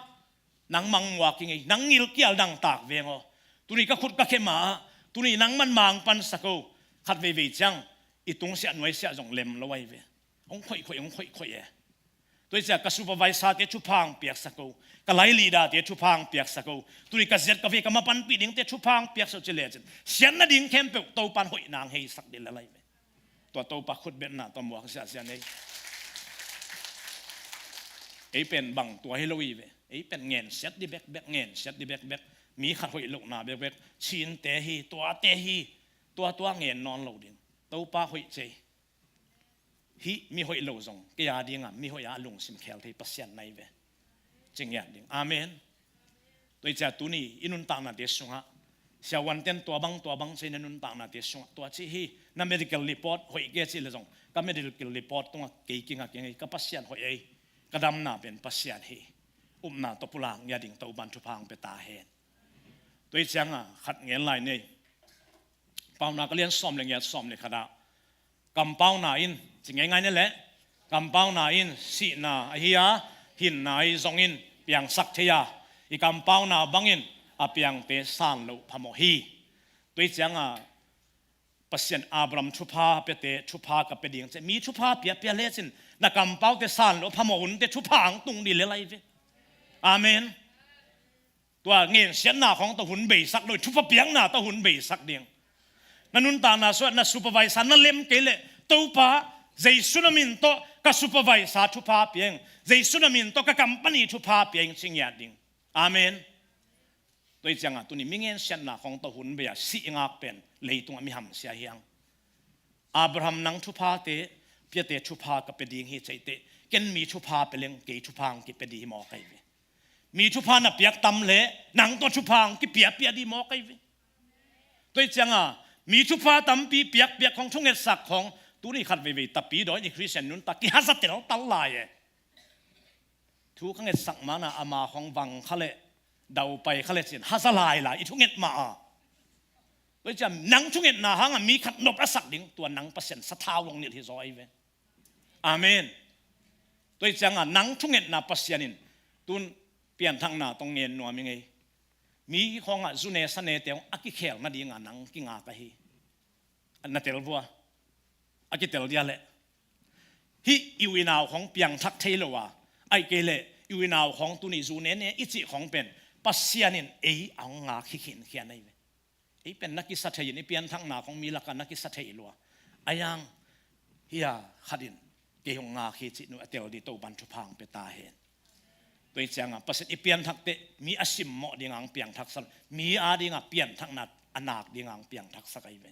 nang mangmuak ing ei, nang ngilkial dangtak veng aw. Tuni ka khut ka khe ma ah, tuni nang man mang pansak o. Khat veivei ciang i tungsiah nuaisiah zong lem lo ahi ve. Hong khoihkhoih, hong khoihkhoih e. Tua hi ciah ka supervisor te thupha hong piaksak o, ka lai leader te thupha hong piaksak o, tuni ka ziat ka vei ka mapanpih dingte thupha hong piaksak o ci lecin, siatna ding khempeuh Topan hoihna hong heisak dih le lai ve. Tua Topa khutbetna tawh muak ziahziah nei. Ei pen bang tua hi lo hi ve. Ei pen ngensiat dih bekbek, ngensiat dih bekbek. Mi khat hoih lohna bekbek, Chin te hi, tua te hi, tua tua ngen nawn lo ding. Topa hoih cei. Hih mi hoih lo zong kei a dinga mi hoih a lungsim khel thei Pasian na hi ve. Ci ngiat ding. Amen. Tua hi ciah tuni i nuntaknate sungah siavuanten tua bang tua bang cei na nuntaknate sungah tua cih hi. Na medical report hoih kei cih le zong ka medical report tungah kei kingak ing ei, ka Pasian hoih ei. Ka damna pen Pasian hi. Upna tawh pulak ngiat ding, Topan thupha hong pia ta hen. Tua hi cianga khat ngen lai nei. Pauna ka lian sawm le ngiat, sawm le khat ah, kampauna in, ci ngeingai ne leh, kampauna in sihna ahi a, hinna ahi zongin piangsak thei a, i kampauna bangin a piangte san loh phamawh hi. Tua hi cianga Pasian Abraham thupha piate thupha ka pia ding ci a, mi thupha piapia lecin na kampaute san loh phamawh hunte thupha hong tung dih le lai ve. Amen. Tua ngensiatna khawng tawh hun beisak lo, thupha piakna tawh hun beisak ding. Na nuntakna sungah na supervisor na lem kei leh, Topa, Jesu na min tawh ka supervisor thupha pia ing, Jesu na min tawh ka company thupha pia ing ci ngiat ding. Amen. Tua hi cianga tuni mi ngensiatna khawng tawh hun bei a sih ngak pen leitungah mi hamsia hi hang. Abraham nang thuphate piate thupha ka pia ding hi ci a, ken mi thupha pia leng kei thupha hong kipia dih hi mawk ahi ve. Mi thupha na piak tam leh nang tawh thupha hong kipiapia dih mawk ahi ve. Tua hi cianga mi thupha tampi piakpiak khawng, thungetsak khawng, tuni khat veivei tapi dawi ni Khristian nuntak kihaza teltal lai e. Thu ka ngetsak mana ama khawng vang kha leh daupai kha leh cin haza lailai i thunget mah a. Tua hi ciang nang thungetna hanga mi khat nop a sak ding, tua nang Pasian sathau hong nilh hi zaw ahi ve. Amen. Tua hi cianga nang thungetna Pasian in tun pianthakna tawh ngen nuam ing ei. Mi khawngah zune sanete hong a kikhel nadinga nang kingak ahi. Na tel vua, a kitel dia leh. Hih i u i nau khawng piangthak thei lo a, ahih kei leh i u i nau khawng tuni zu nene i cih khawng pen Pasian in ei a hong ngak hi khinkhian ahi ve. Ei pen na kisa thei in i pianthakna khawng mi lakah na kisa thei lua. A yang hia khat in kei hong ngak hi cih nu a tel dih Topan thupha hong pia ta hen. Tua hi cianga Pasian i pianthakte mi a simmawh dinga hong piangthaksak, mi a dinga pianthakna a nak dinga hong piangthaksak ahi ve.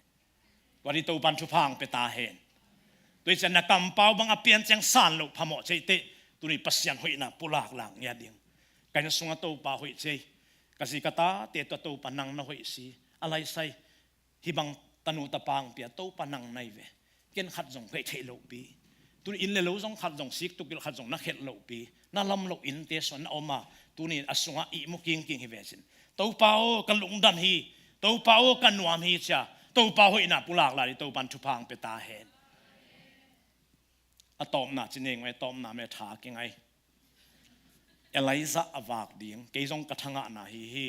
Tua dih Topan thupha hong pia ta hen. Tua hi ciang na kampau bang a pian ciang san loh phamawh ci a, tuni Pasian hoihna pulak lak ngiat ding. Ka inn sungah Topa hoih cei. Ka zi ka tate tua Topa nang na hoih si. A laisai hih bang tanu tapa hong pia Topa nang na hi ve. Ken khat zong hoih theih lohpi, tuni inn le lo zong khat zong sik tukilh khat zong na khelh lohpi, na lam loh innte sungah na om a, tuni a sungah ihmu kingking hi ve cin. Topa aw, ka lungdam hi. Topa aw, ka nuam hi ci a Topa hoihna pulak lai dih Topan thupha hong pia ta hen. A tawpna ci nei ngoi, a tawpna me tha kingai. Elijah a vak ding, kei zong ka thangahna hi hi.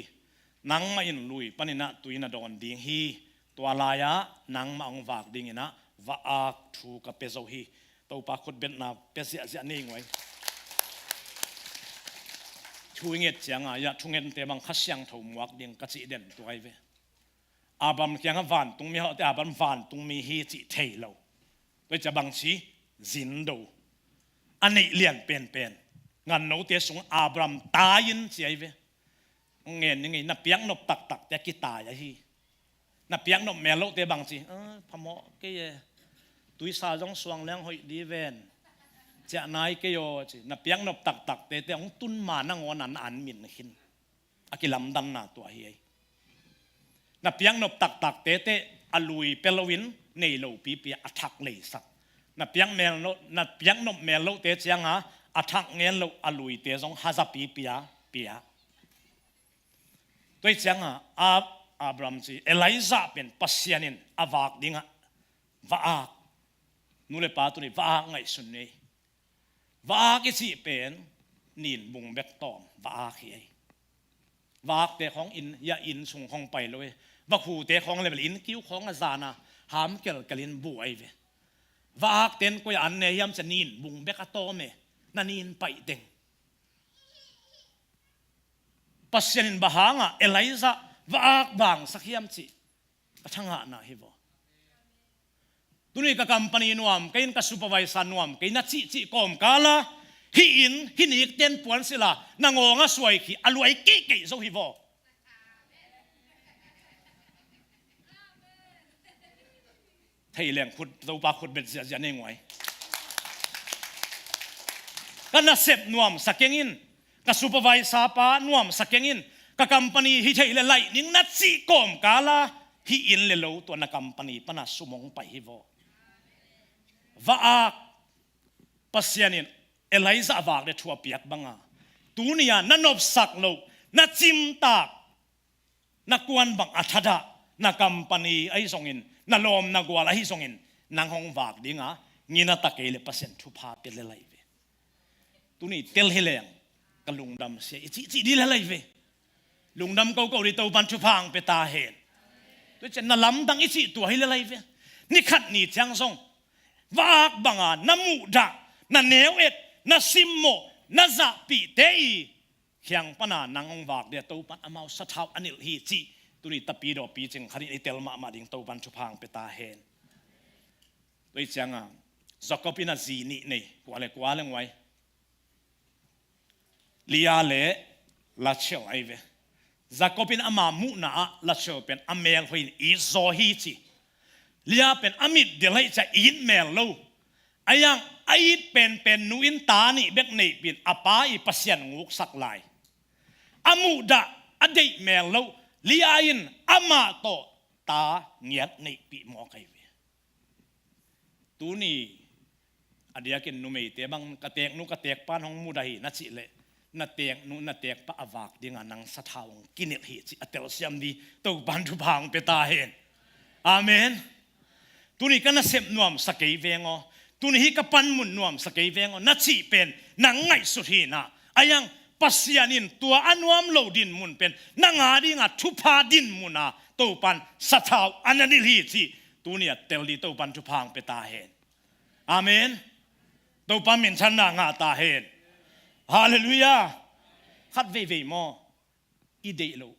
Nangmah in lui paninah tui na dawn ding hi. Tua lai-ah nangmah hong vak dinginah va-ak thu ka pia zo hi. Topa khutbetna pia ziahziah nei ngoi. Thu i nget cianga ia thungente bang Kha Siangtho muak ding ka cih den tua hi ve. Abraham kiangah vantungmi hawhte Abraham vantungmi hi cih thei lo. Tua hi ciah bangci zindo a neih lian penpen ngannote sung Abraham tai in ci ahi ve. Ngen ning ei, na piaknop taktakte a kitai ahi. Na piaknop mel lohte bangci, "Ah, phamawh kei e, tuisa zong suang leng hoih di ven, ciah nai kei aw," ci. Na piaknop taktakte te hong tun ma nangawn an an min khin. A kilamdanna tua hi ei. Na piaknop taktakte te a lui pia loin nei lopipi a thak leisak. Na piak mel no, na piaknop mel lohte cianga a thak ngen loh a luite zong hazapipi a pia. Tua hi cianga a Abraham ci, Elijah pen Pasian in a vak dingah va-ak. Nu le pa, tuni va-ak ngaihsun ni. Va-ak i cih pen nin bung bek tawm va-ak hi ei. Va-akte khawng inn, ya inn sung khawng pai lo ei. Vakhute khawng level inn kiu khawng a zana ham kelkel in bu ei ve. Va-akten koi an ne hiam cia nin bung bek a tawm e. Na nin paih teng. Pasian in bang hangah Elijah va-ak bangsak hiam cih ka thangahna hi vaw. Tuni ka company nuam kei in, ka supervisor nuam kei in na cihcih kawmkala, hih in, hih nikten puan sila, na ngawng a suai khi, a luai kihkeih zo hi vaw. Thei leng khut, Topa khut bet ziahziah nei nguai. Ka nasep nuamsa keng in, ka supervisor pa nuamsa keng in, ka company hi thei le laih ning na cih kawmkala, hih inn le lo tua na company pana sum hong pai hi vaw. Va-ak, Pasian in Elijah a vak le thu a piak banga, tuni-a na nopsak loh, na cimtak, na kuan bang a thadah, na company ahi zongin, na lawm na gual ahi zongin, nang hong vak dinga, ngina ta kei le Pasian thupha tel le lai ve. Tuni tel hi leng, ka lungdam sia, i cihcih dih le lai ve. Lungdam koko dih, Topan thupha hong pia ta hen. Tua ciang na lamdang i cih tua hi le lai ve. Ni khat ni ciang zong, va-ak banga na muhdah, na neu et, na simmawh, na zahpihte i khiang pana nang hong vak dia Topan amau sathau a nilh hi cih, tuni tapi dawh picing khanin i tel mahmah ding, Topan thupha hong pia ta hen. Tua cianga Jacob in a zi nih nei, kua le kua le nguai. Leah le Rachel ahi ve. Jacob in ama muhna ah Rachel pen a mel hoih in it zaw hi ci. Leah pen a mit del ahi cia it mel lo. A yang a it penpen nu in ta nih bek neihpin a pa i Pasian nguksak lai. A muhdah a deih mel lo. Leah in amah tawh ta ngiat neihpih mawk ahi ve. Tuni a diakin numeite bang ka teknu ka tekpan hong mudah hi na cih leh, na teknu na tekpa a vak dinga nang sathau hong kinilh hi cih a telsiam dih, Topan thupha hong pia ta hen. Amen. Tuni ka nasep nuamsa kei veng aw, tuni hi ka panmun nuamsa kei veng aw na cih pen nang ngaihsut hi na. A yang Pasian in tua a nuam lo dinmun pen nang a dinga thupha dinmuna Topan sathau a na nilh hi cih tuni a tel dih, Topan thupha hong pia ta hen. Amen. Topa minthanna ngah ta hen. Halleluiah. Khat veivei maw, i deih loh,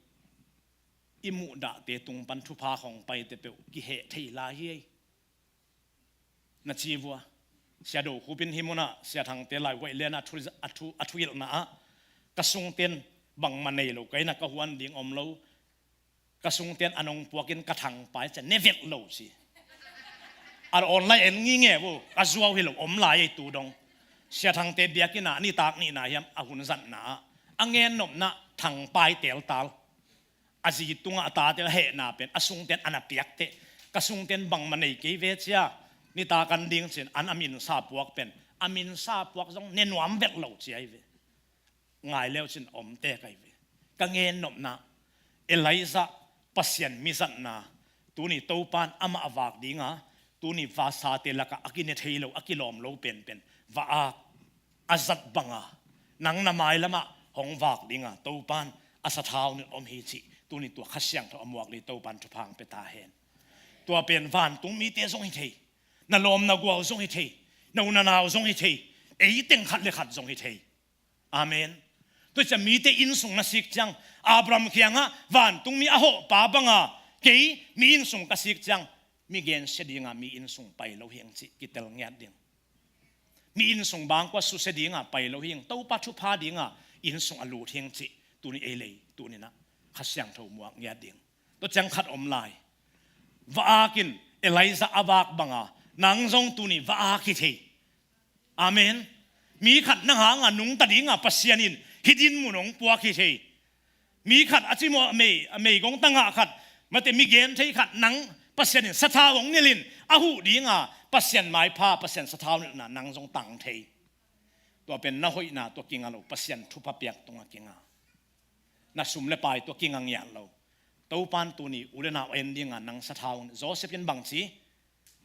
i muhdahte tung pan thupha khawng paite peuh kiheh thei lai hi ei. Na ci vua, Sia Do Khup in hih munah Sia Thangte lai huaih lianah a thu, a thu, a thuhilhna ah, ka sungten bangmah nei lo, ka innah ka huan ding om lo. Ka sungten a nong puakin ka thangpai cia ne vet lo ci. A online en nginge vo, ka zuau hi lo om lai ei tu dong. Sia Thangte biakinn ah nitak nihna hiam a hun zatna ah a ngennopna thangpai teltal. A zi tungah a tate a hehna pen a sungten an a piakteh. Ka sungten bangmah nei kei ve cia. Nitak an ding cin an a minsa puak pen a minsa puak zong ne nuam vet lo ci ahi ve. Ngai leu cin om tek ahi ve. Ka ngennopna, Elijah Pasian mizatna, tuni Topan amah a vak dinga, tuni vasate lakah a kine thei lo, a kilawm lo penpen va-ak a zat banga nang na mailamah hong vak dinga Topan a sathau nilh om hi cih tuni tua Kha Siangtho a muak dih, Topan thupha hong pia ta hen. Tua pen vantung mite zong hi thei, na lawm na gual zong hi thei, na u na nau zong hi thei, ei teng khat le khat zong hi thei. Amen. Tua cia mite innsung na sik ciang, Abraham kiangah vantungmi a hawhpa banga kei mi innsung ka sik ciang, mi gensia dinga mi innsung pai lo hiang cih kitel ngiat ding. Mi innsung bangkua susia dinga pai lo hiang, Topa thupha dinga innsung a lut hiang cih tuni ei lei tuninah Kha Siangtho muak ngiat ding. Tua ciang khat om lai. Va-ak in Elijah a vak banga nang zong tuni va-ak hi thei. Amen. Mi khat nang hanga nungta dinga Pasian in hih dinmun hong puak hi thei. Mi khat a cimawh a mei, a meigong tangah khat, mate mi gen thei khat nang Pasian in sathau hong nilhin a huh dinga Pasian maipha, Pasian sathau nilhna nang zong tang thei. Tua pen na hoihna tua kinga lo, Pasian thupha piak tunga kinga. Na sum le pai tua kinga ngiat lo. Topan tuni u le nau en dinga nang sathau un. Joseph in bang ci?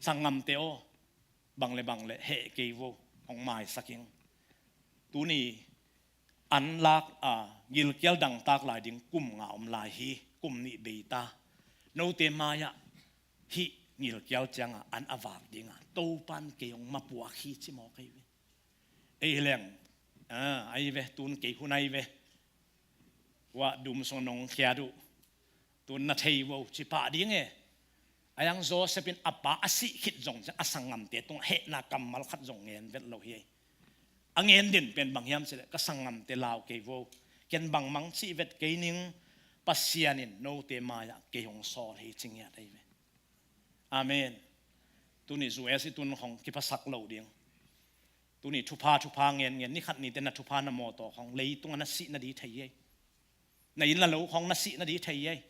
Sanggamte aw, bang le bang le heh kei vo, hong maisak ing. Tuni an lak a, gilkial dangtak lai ding kum nga om lai hi, kum nih bei ta. Note mai-ah hih gilkial cianga an a vak dinga Topan kei hong mapuak hi ci mawk ahi ve. Ei hi leng, a, ahi ve, tun kei hun ahi ve. Ua dum sung nong khiat uh. Tun na thei vo ci pah ding e. Ahi hang Joseph in a pa a sih khit zong ciang a sanggamte tungah hehna kammal khat zong ngen vet lo hi. A ngen den pen bang hiam cih leh ka sanggamte lau kei vo. Ken bangmang cih vet kei ning, Pasian in note mai-ah kei hong sawl hi ci ngiat ahi ve. Amen. Tuni U S i tun khong kiphasak lo ding. Tuni thupha thupha ngen ngen, ni khat ni te na thupha na mawtaw khong leitungah na sih na di thei ei. Na inn na lo khong na sih na di thei ei.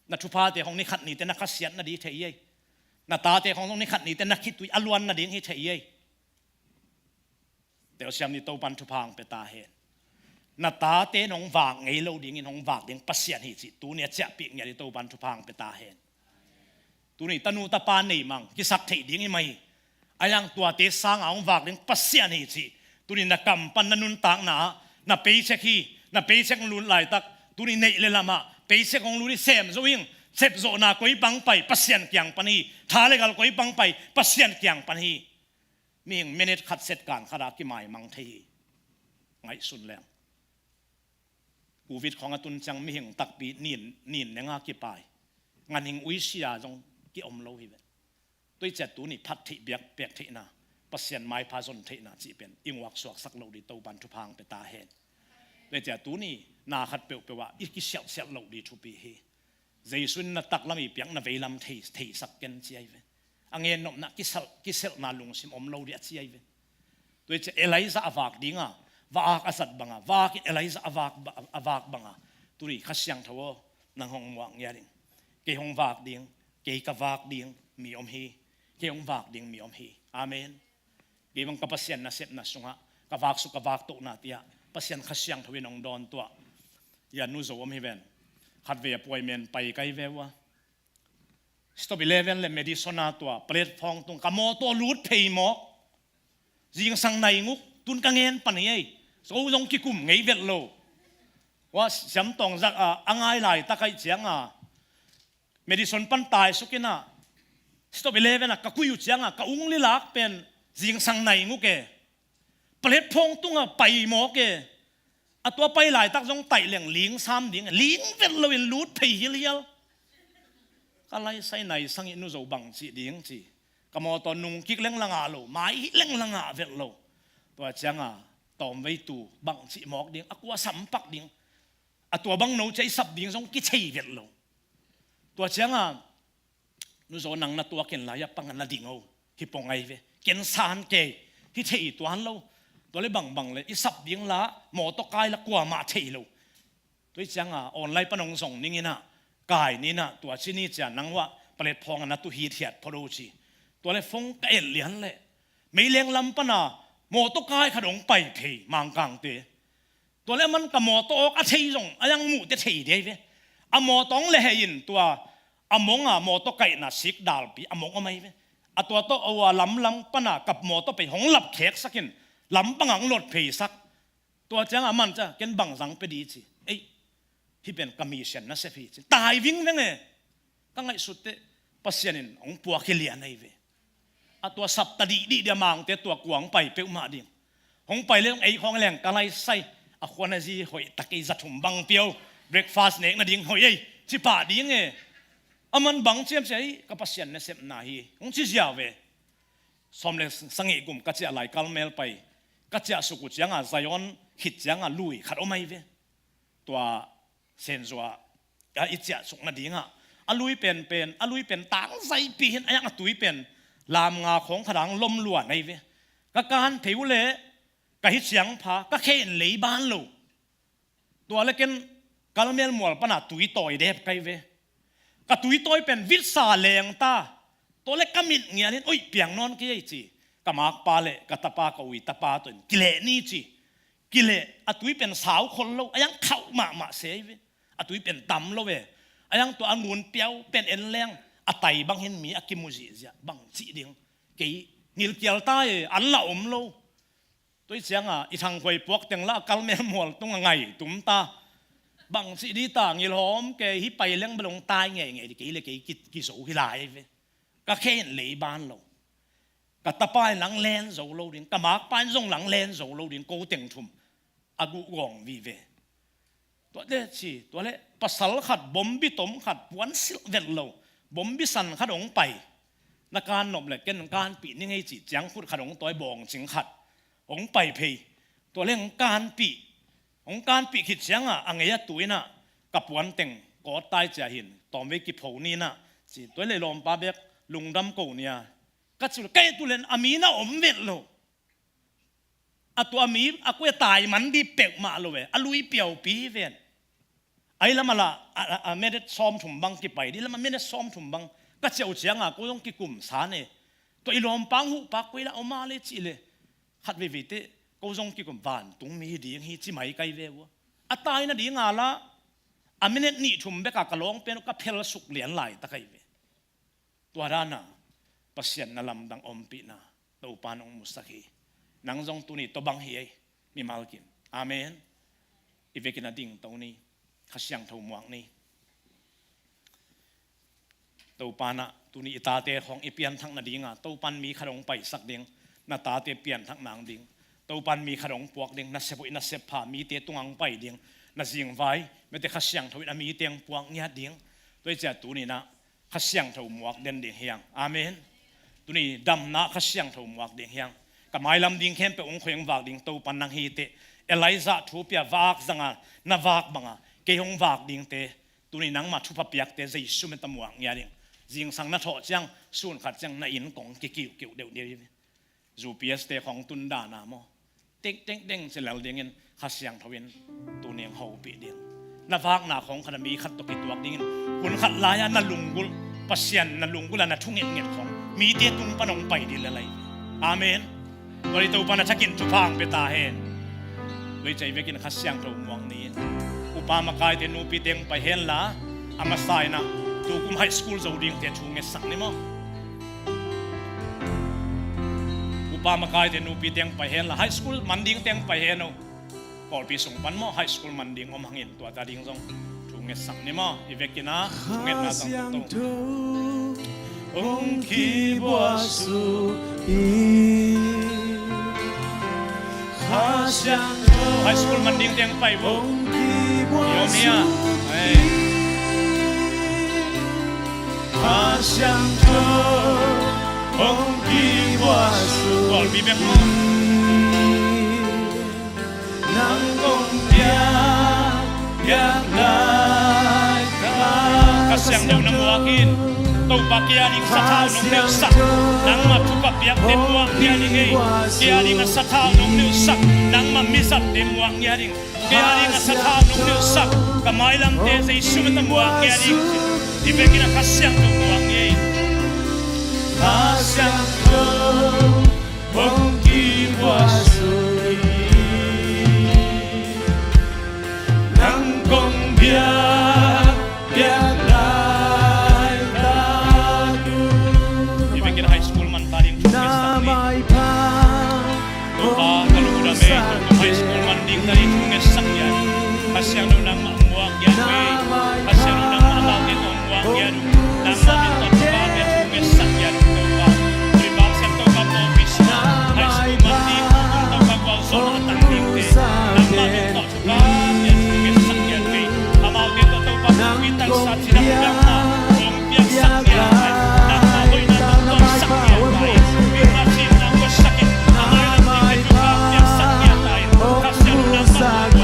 Na thuphate khong ni khat ni te na khasiat na di thei ei. Na tate khong zong ni khat ni te na khitui a luan na ding hi thei ei. Telsiam ni, Topan thupha hong pia ta hen. Na tate nong vak ngei lo dingin hong vak ding Pasian hi cih tuni a ciahpih ngiat i Topan thupha hong pia ta hen. Tuni tanu tapa nei mang kisak theih ding i mai. Ahi hang tuate sanga hong vak ding Pasian hi cih tuni na kam pan na nuntakna ah, na paycheck hi, na paycheck hong lut laitak, tuni neih le lamah paycheck hong lut i sem zo ing. Sepzawhna koi pang pai, Pasian kiang pan hi. Tha le gal koi pang pai, Pasian kiang pan hi. Mihing minute khat set kan khat a kimaimang thei hi. Ngaihsun leng, Covid khong a tun ciang mihing takpi nin, nin nenga kipai, nganhing uisia zong kiom lo hi ve. Tua i ciah tuni phat theih biak pek theihna, Pasian maipha zon theihna cih pen i nguak suaksak lo di Topan thupha hong pia ta hen. Tua i ciah tuni na khat peuhpeuh ah i kisialhsialh lo di thupi hi. Jesu in na taklam i piak, na veilam thei, theisak ken ci ahi ve. A ngennopna kiselh, kiselhna lungsim om lo di a ci ahi ve. Tua i ciah Elijah a vak dinga, va-ak a zat banga, va-akin Elijah a vak, a vak banga, tuni Kha Siangtho aw, nang hong muak ngiat ding. Kei hong vak ding, kei ka vak ding mi om hi. Kei hong vak ding mi om hi. Amen. Kei bang ka Pasian nasepna sungah ka vak suk, ka vak tohna tiah Pasian Kha Siangtho in hong dawn tuah. Ia nu zo om hi ven. Khatvei a puai men pai kai ve ua. Stop eleven le Madison a tua platform tung ka mawtaw lut phei mawk. Zingsang nai nguk tun ka ngen pan hi ei. Zo zong kikum ngei vet lo. Ua siamtawng zak a, a ngai laitak aih cianga Madison pan taisuk inah, Stop Eleven ah ka kui uh cianga ka ung lilak pen zingsang nai nguk e. Platform tungah pai mawk e. A tua pai laitak zong taih leng ling sam ding, ling vet loin lut phei hilhial. Ka laisai naisang i nu zo bang cih ding ci. Ka mawtaw nungkik leng la ngah lo, mai hih leng la ngah vet lo. Tua cianga tawmveitu bang cih mawk ding, a kua sampak ding, a tua bang no cia i sap ding zong kithei vet lo. Tua cianga nu zo nang na tuakin lai a panga na ding o. Hi pong ai ve. Ken san kei. Hi thei tuan lo. Tua le bangbang le i sap ding la mawtaw kai la kuamah thei lo. Tua i cianga online pan hong zong ning inah kai ni inah tua ci ni cia nang uah platform a na tu hithiat pho do ci. Tua le phone ka et lian le meileng lam pana mawtaw kai khat hong pai phei Mangkangte. Tua le aman ka mawtaw awk a thei zong a yang muhte thei dei ve. A mawtaw hong le hei in tua a monga mawtaw kaihna sik dalpi a mong om ai ve. A tua tawh a ua lamlam pana ka mawtaw pei hong lap kheksakin lam banga hong lot pheisak. Tua cianga man ca ken bang zang pe di ci. Ei, hi pen ka mission nasep hi ci. Tai vingveng e. Ka ngaihsutte Pasian in hong puak hi lian ai ve. A tua sapta dihdih dia Mangte tua kuang pai peuhmah ding. Hong pai le hong ei khawng leng ka laisai. A khuan a zi hoih ta kei, za thum bang pio. Breakfast nek nading hoih ei. Ci pah ding e. Aman bang ciam cia hi, ka Pasian nasepna hi. Hong ci ziau ve. Sawm le sangih gum ka ciah lai Kalmel pai. Ka ciah suk uh cianga Zion khit cianga lui khat om ai ve. Tua Senzua a i ciah suk nadingah a lui penpen, a lui pen tangzaipi hin a yang a tui pen lam nga khawng khat ang lom luan ai ve. Ka kan phei uh le ka hi ciang pha, ka khe in lei ban lo. Tua le ken Kalmel mual pana tui tawi dep kai ve. Ka tui tawi pen vitsa leng ta. Tua le ka mit ngial in oih piang nawn kei ei ci. Ka makpa le ka tapa, ka ui tapa tawh in kileh ni ci. Kileh a tui pen sau khol lo, a yang khauh mahmah se ei ve. A tui pen tam lo ve. A yang tua a ngun piau pen en leng a tai bang hin mi a kimu zihziah bang cih ding. Kei ngilkial ta e, an la om lo. Tua hi cianga i thangkhuai puak teng la a kal melmual tung a ngai tum ta. Bang cih di ta ngilhawm kei hi pai leng balong tai ngeingei di kei le kei ki, kizo hi lai ve. Ka khe in lei ban lo. Ka tapa in lang len zo lo ding, ka makpa in zong lang len zo lo ding, ko teng thum a guhgawng vive. Tua le ci, tua le pasal khat bombi tom khat puan silh vet lo, bombi san khat hong pai. Na kan nop le ken kanpih ning ei ci ciang khut khat hong tawi bawngcing khat hong pai phei. Tua le hong kanpih, hong kanpih khit cianga a ngei a tu inah ka puan teng kawt tai cia hin tawmvei kipho ni inah ci, tua le lawmpa bek lungdam ko nia. Ka ci lo, kei tu len a mi na om vet lo. A tua mi a kua tai man di pek mah lo ve, a lui piaupi ven. Ai lama la a, a, a minute sawm thum bang kipai di lama minute sawm thum bang ka ciau cianga ko zong kikum sa ne. Tua i lawmpa huhpa koi la oma le ci le. Khat veivei te ko zong kikum vantung mi ding hi ci mai kai ve ua. A tai na dinga la a minute nih thum beka ka lawng pen ka phel suk lian lai ta kai ve. Tua dana Pasian na lamdang ompihna Topa nong musak hi. Nang zong tuni tua bang hi ei, mimal kim. Amen. I vekin a ding to ni, Kha Siangtho muak ni. Topa na tuni i tate khong i pianthak nadinga Topan mi khat hong paisak ding, na tate pianthak nang ding. Topan mi khat hong puak ding, na sep hoih na sep pha mite tungang pai ding, na zingvai mete Kha Siangtho in a mite hong puak ngiat ding. Tua hi cia tuni na Kha Siangtho muak den ding hiang. Amen. Tuni damna Kha Siangtho muak ding hiang. Ka mailam ding khempeuh hong khoi hong vak ding Topan nang hi teh. Elijah thu pia vak zanga na vak banga kei hong vak dingte. Tuni nangmah thupha piakte Jesu min ta muak ngia ding. Zingsang na thawh ciang sun khat ciang na inn kong kikiukiu deuhdeuh hi. U P S te khong tun dana maw. Tengtengteng ci lel dingin Kha Siangtho in tuni hong hopih ding. Na vakna khong khat a mi khat tawh kituak dingin hun khat lai-a na lunggulh, Pasian na lunggulh a na thungetnget khong mite tung pan hong pai ding lel lai. Amen. Tua hi Topa na thakin thupha hong pia ta hen. Tua hi cia i vekin Kha Siangtho muak ni in upa makaite nupite hong pai hen la, a masa inah tukum high school zo dingte thungetsak ni maw. Upa makaite nupite hong pai hen la, high school man dingte hong pai hen o. Pawlpi sung pan maw high school man ding om hangin tua ta ding zong thungetsak ni maw. I vekin a thungetna zang to. Hong kibuasu i Kha Siangtho. High school man dingte hong pai bo. Hong kibuasu i. Kha Siangtho hong kibuasu i. Pawlpi bek maw. Nang kong piak, piak lai ka Kha Siangtho na muak in. Topa kei a ding sathau nong neusak. Nangmah thupha piakte muak ngia ding ei. Kei a ding a sathau nong neusak. Nangmah mizamte muak ngia ding. Kei a ding a sathau nong neusak. Ka mailamte Jesu min ta muak ngia ding. Hi vekin a Kha Siangtho muak ngia ei. Kha Siangtho hong kibuasu i. Nang kong piak, piak lai ka tu. Hi vekin high school man ta ding thungetsak ni. Topa ka lungdam e, high school man ding ta ding thungetsak ni. Kha Siangtho nangmah muak ngia ding ei. Kha Siangtho nangmah amaute tawh muak ngia ding. Nangmah min tawh thupha pia thungetsak ngia ding Topa. Revival Centre Topa pawlpi sungah high school man ding, Topa gualzawhna a tang dingte. Nangmah min tawh thupha pia thungetsak ngia ding ei. Amaute tawh Topa pumpi tansat cidam piakna hong piaksak ngia ding ei. Nangmah hoihna tawh tawmsak ngia ding ei. Pi Kha Siangtho nang guatsak in. Amaute tawh thupha piaksak ngia ding ei. Kha Siangtho nangmah tawh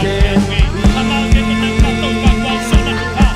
muak ngia ding ei. Amaute tawh nangmah Topa gualzawhna thupha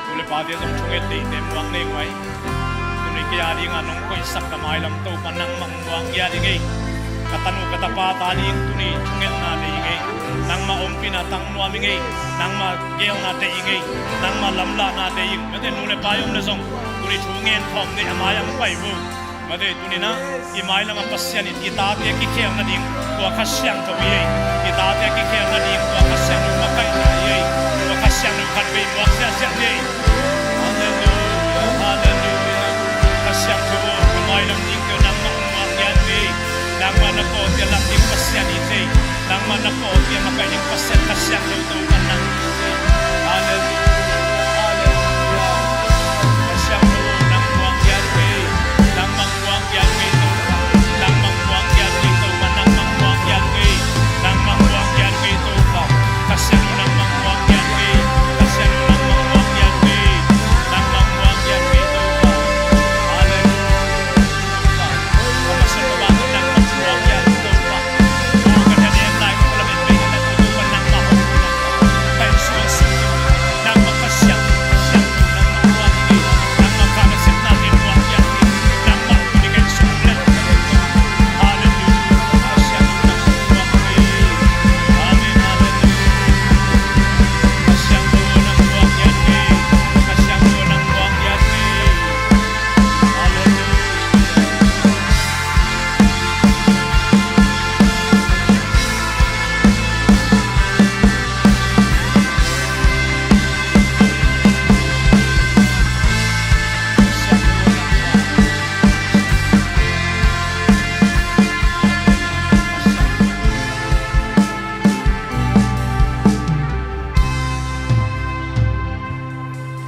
Tule pate zong thunget deihte muang nei ngai. Tuni kei a dinga nong koihsak ka mailam Topa nangmah muang ngiat ing ei. Ka tanu ka tapa ta ding tuni thungetna nei ing ei. Nangmah ompihna tang nuam ing ei. Nangmah geelna deih ing ei. Nangmah lamlahna deih ing. Mate nu le pa i om le zong tuni thu ngen khawm nei a mai-ah hong pai vo. Mate tuni-in ah i mailam ah Pasian in i tate kikhel nading tua Kha Siangtho hi ei. I tate kikhel nading tua Kha Siangtho makaihna hi ei. Tua Kha Siangtho khat vei muak siasia hi ei. Halleluia, halleluia. Kha Siangtho aw, i mailam ding tawh nangmah muang ngiat hi ei. Nangmah na kawlte lam ding Pasian hi ei. Nangmah na kawlte makaih ding Pasian Kha Siangtho Topa nang hi ei. Halleluia, halleluia. Kha Siangtho aw, nang muang ngiat hi ei. Nangmah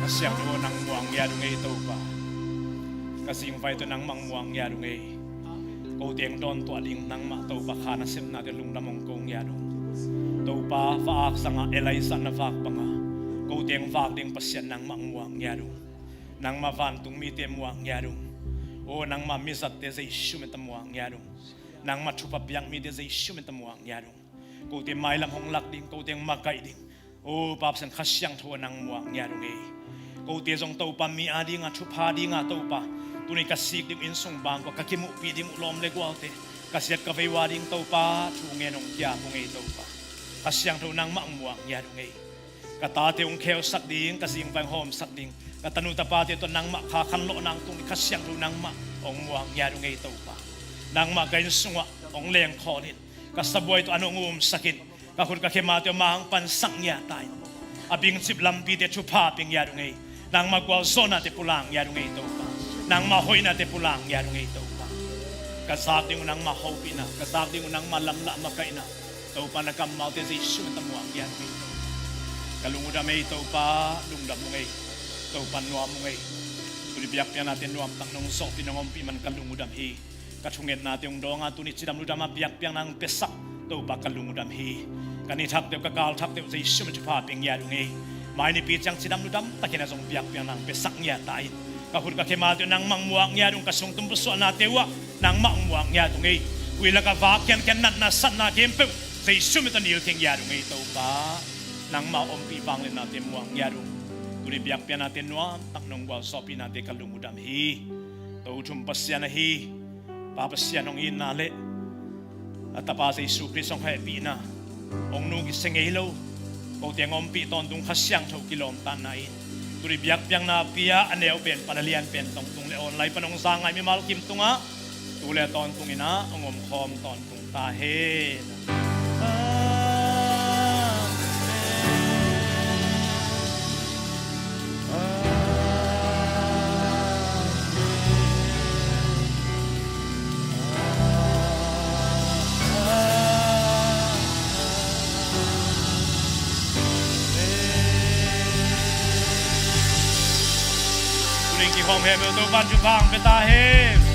Kha Siangtho aw, nang muang ngiat ung ei Topa. Ka zingvai tawh nangmah muang ngiat ung ei. Ko teng dawn tuah ding nangmah Topa kha nasepnate lungdam hong ko ngiat ung. Topa, va-ak sangah Elijah na vak banga ko teng vak ding Pasian nangmah muang ngiat ung. Nangmah vantung mite muang ngiat ung. Aw nangmah mizatte Jesu min tawh muang ngiat ung. Nangmah thupha piak mite Jesu min tawh muang ngiat ung. Kote mailam hong lak ding, kote hong makaih ding. O Pa Pasian, Kha Siangtho aw nang muang ngiat ung ei. Kote zong Topa mi a dinga, thupha dinga Topa, tuni ka sik ding uh, inn sung bang uh ka kimuhpih ding uh lawm le gualte, ka siat ka vei uh a ding Topa thu ngen hong kiap ung ei Topa. Kha Siangtho nangmah muang ngiat ung ei. Ka tate hong kheusak ding, ka zingvai hong hawmsak ding, ka tanu tapate tawh nangmah kha khanlawh nang tung ding Kha Siangtho nangmah hong muak ngiat uh ngei Topa. Nangmah ka inn sungah hong lengkhawl in, ka sabuai tawh an hong umsak in, ka khut ka khe mate uh mah hong pansak ngiat ta in. A bingcip lampite thupha pia ngiat uh ngei. Nangmah gualzawhnate pulak ngiat uh ngei Topa. Nangmah hoihnate pulak ngiat uh ngei Topa. Ka zak ding uh nangmah hopihna, ka zak ding uh nangmah lamlah makaihna, Topa na kammalte Jesu min tawh muak ngiat uh ngei Topa. Ka lung uh dam ei Topa, lungdam uh ngei. Topa nuam uh ngei. Tuni biakpiaknate nuamtak nong zawhpih nong ompih man ka lung uh dam hi. Ka thungetnate hong dawng a, tuni cidam ludam a biakpiakna hong piasak Topa ka lung uh dam hi. Ka ni thakte uh, ka kal thakte uh Jesu min thupha pia ngiat uh ngei. Mai nipi ciang cidam ludam takin a zong biakpiakna hong piasak ngiat ta in. Ka khut ka khe mate uh nangmah hong muak ngiat uh, ka sung tung pusuahnate uh ah nangmah hong muak ngiat uh ngei. Huih lak a vak khiankhian, natna satna khempeuh Jesu min tawh nilkhia ngiat uh ngei Topa. Nangmah ompih vangliatnate muak ngiat uh. Tuni biakpiaknate nuamtak nong gualzawhpihnate ka lung uh dam hi. To thum Pasian ahi Pa Pasian hong itna le a Tapa Jesu Khrist hong hehpihna, hong nu kisia ngei lo, kote hong ompih tawntung Kha Siangtho kilawmtatna in tuni biakpiakna pia, a neu pen pan a lian pen tawntung le online pan hong za ngai mimal kim tungah tu le tawntung in ah hong omkhawm tawntung ta hen. Amen. Tuni kihawm hem uh Topa'n thupha hong pia ta hen.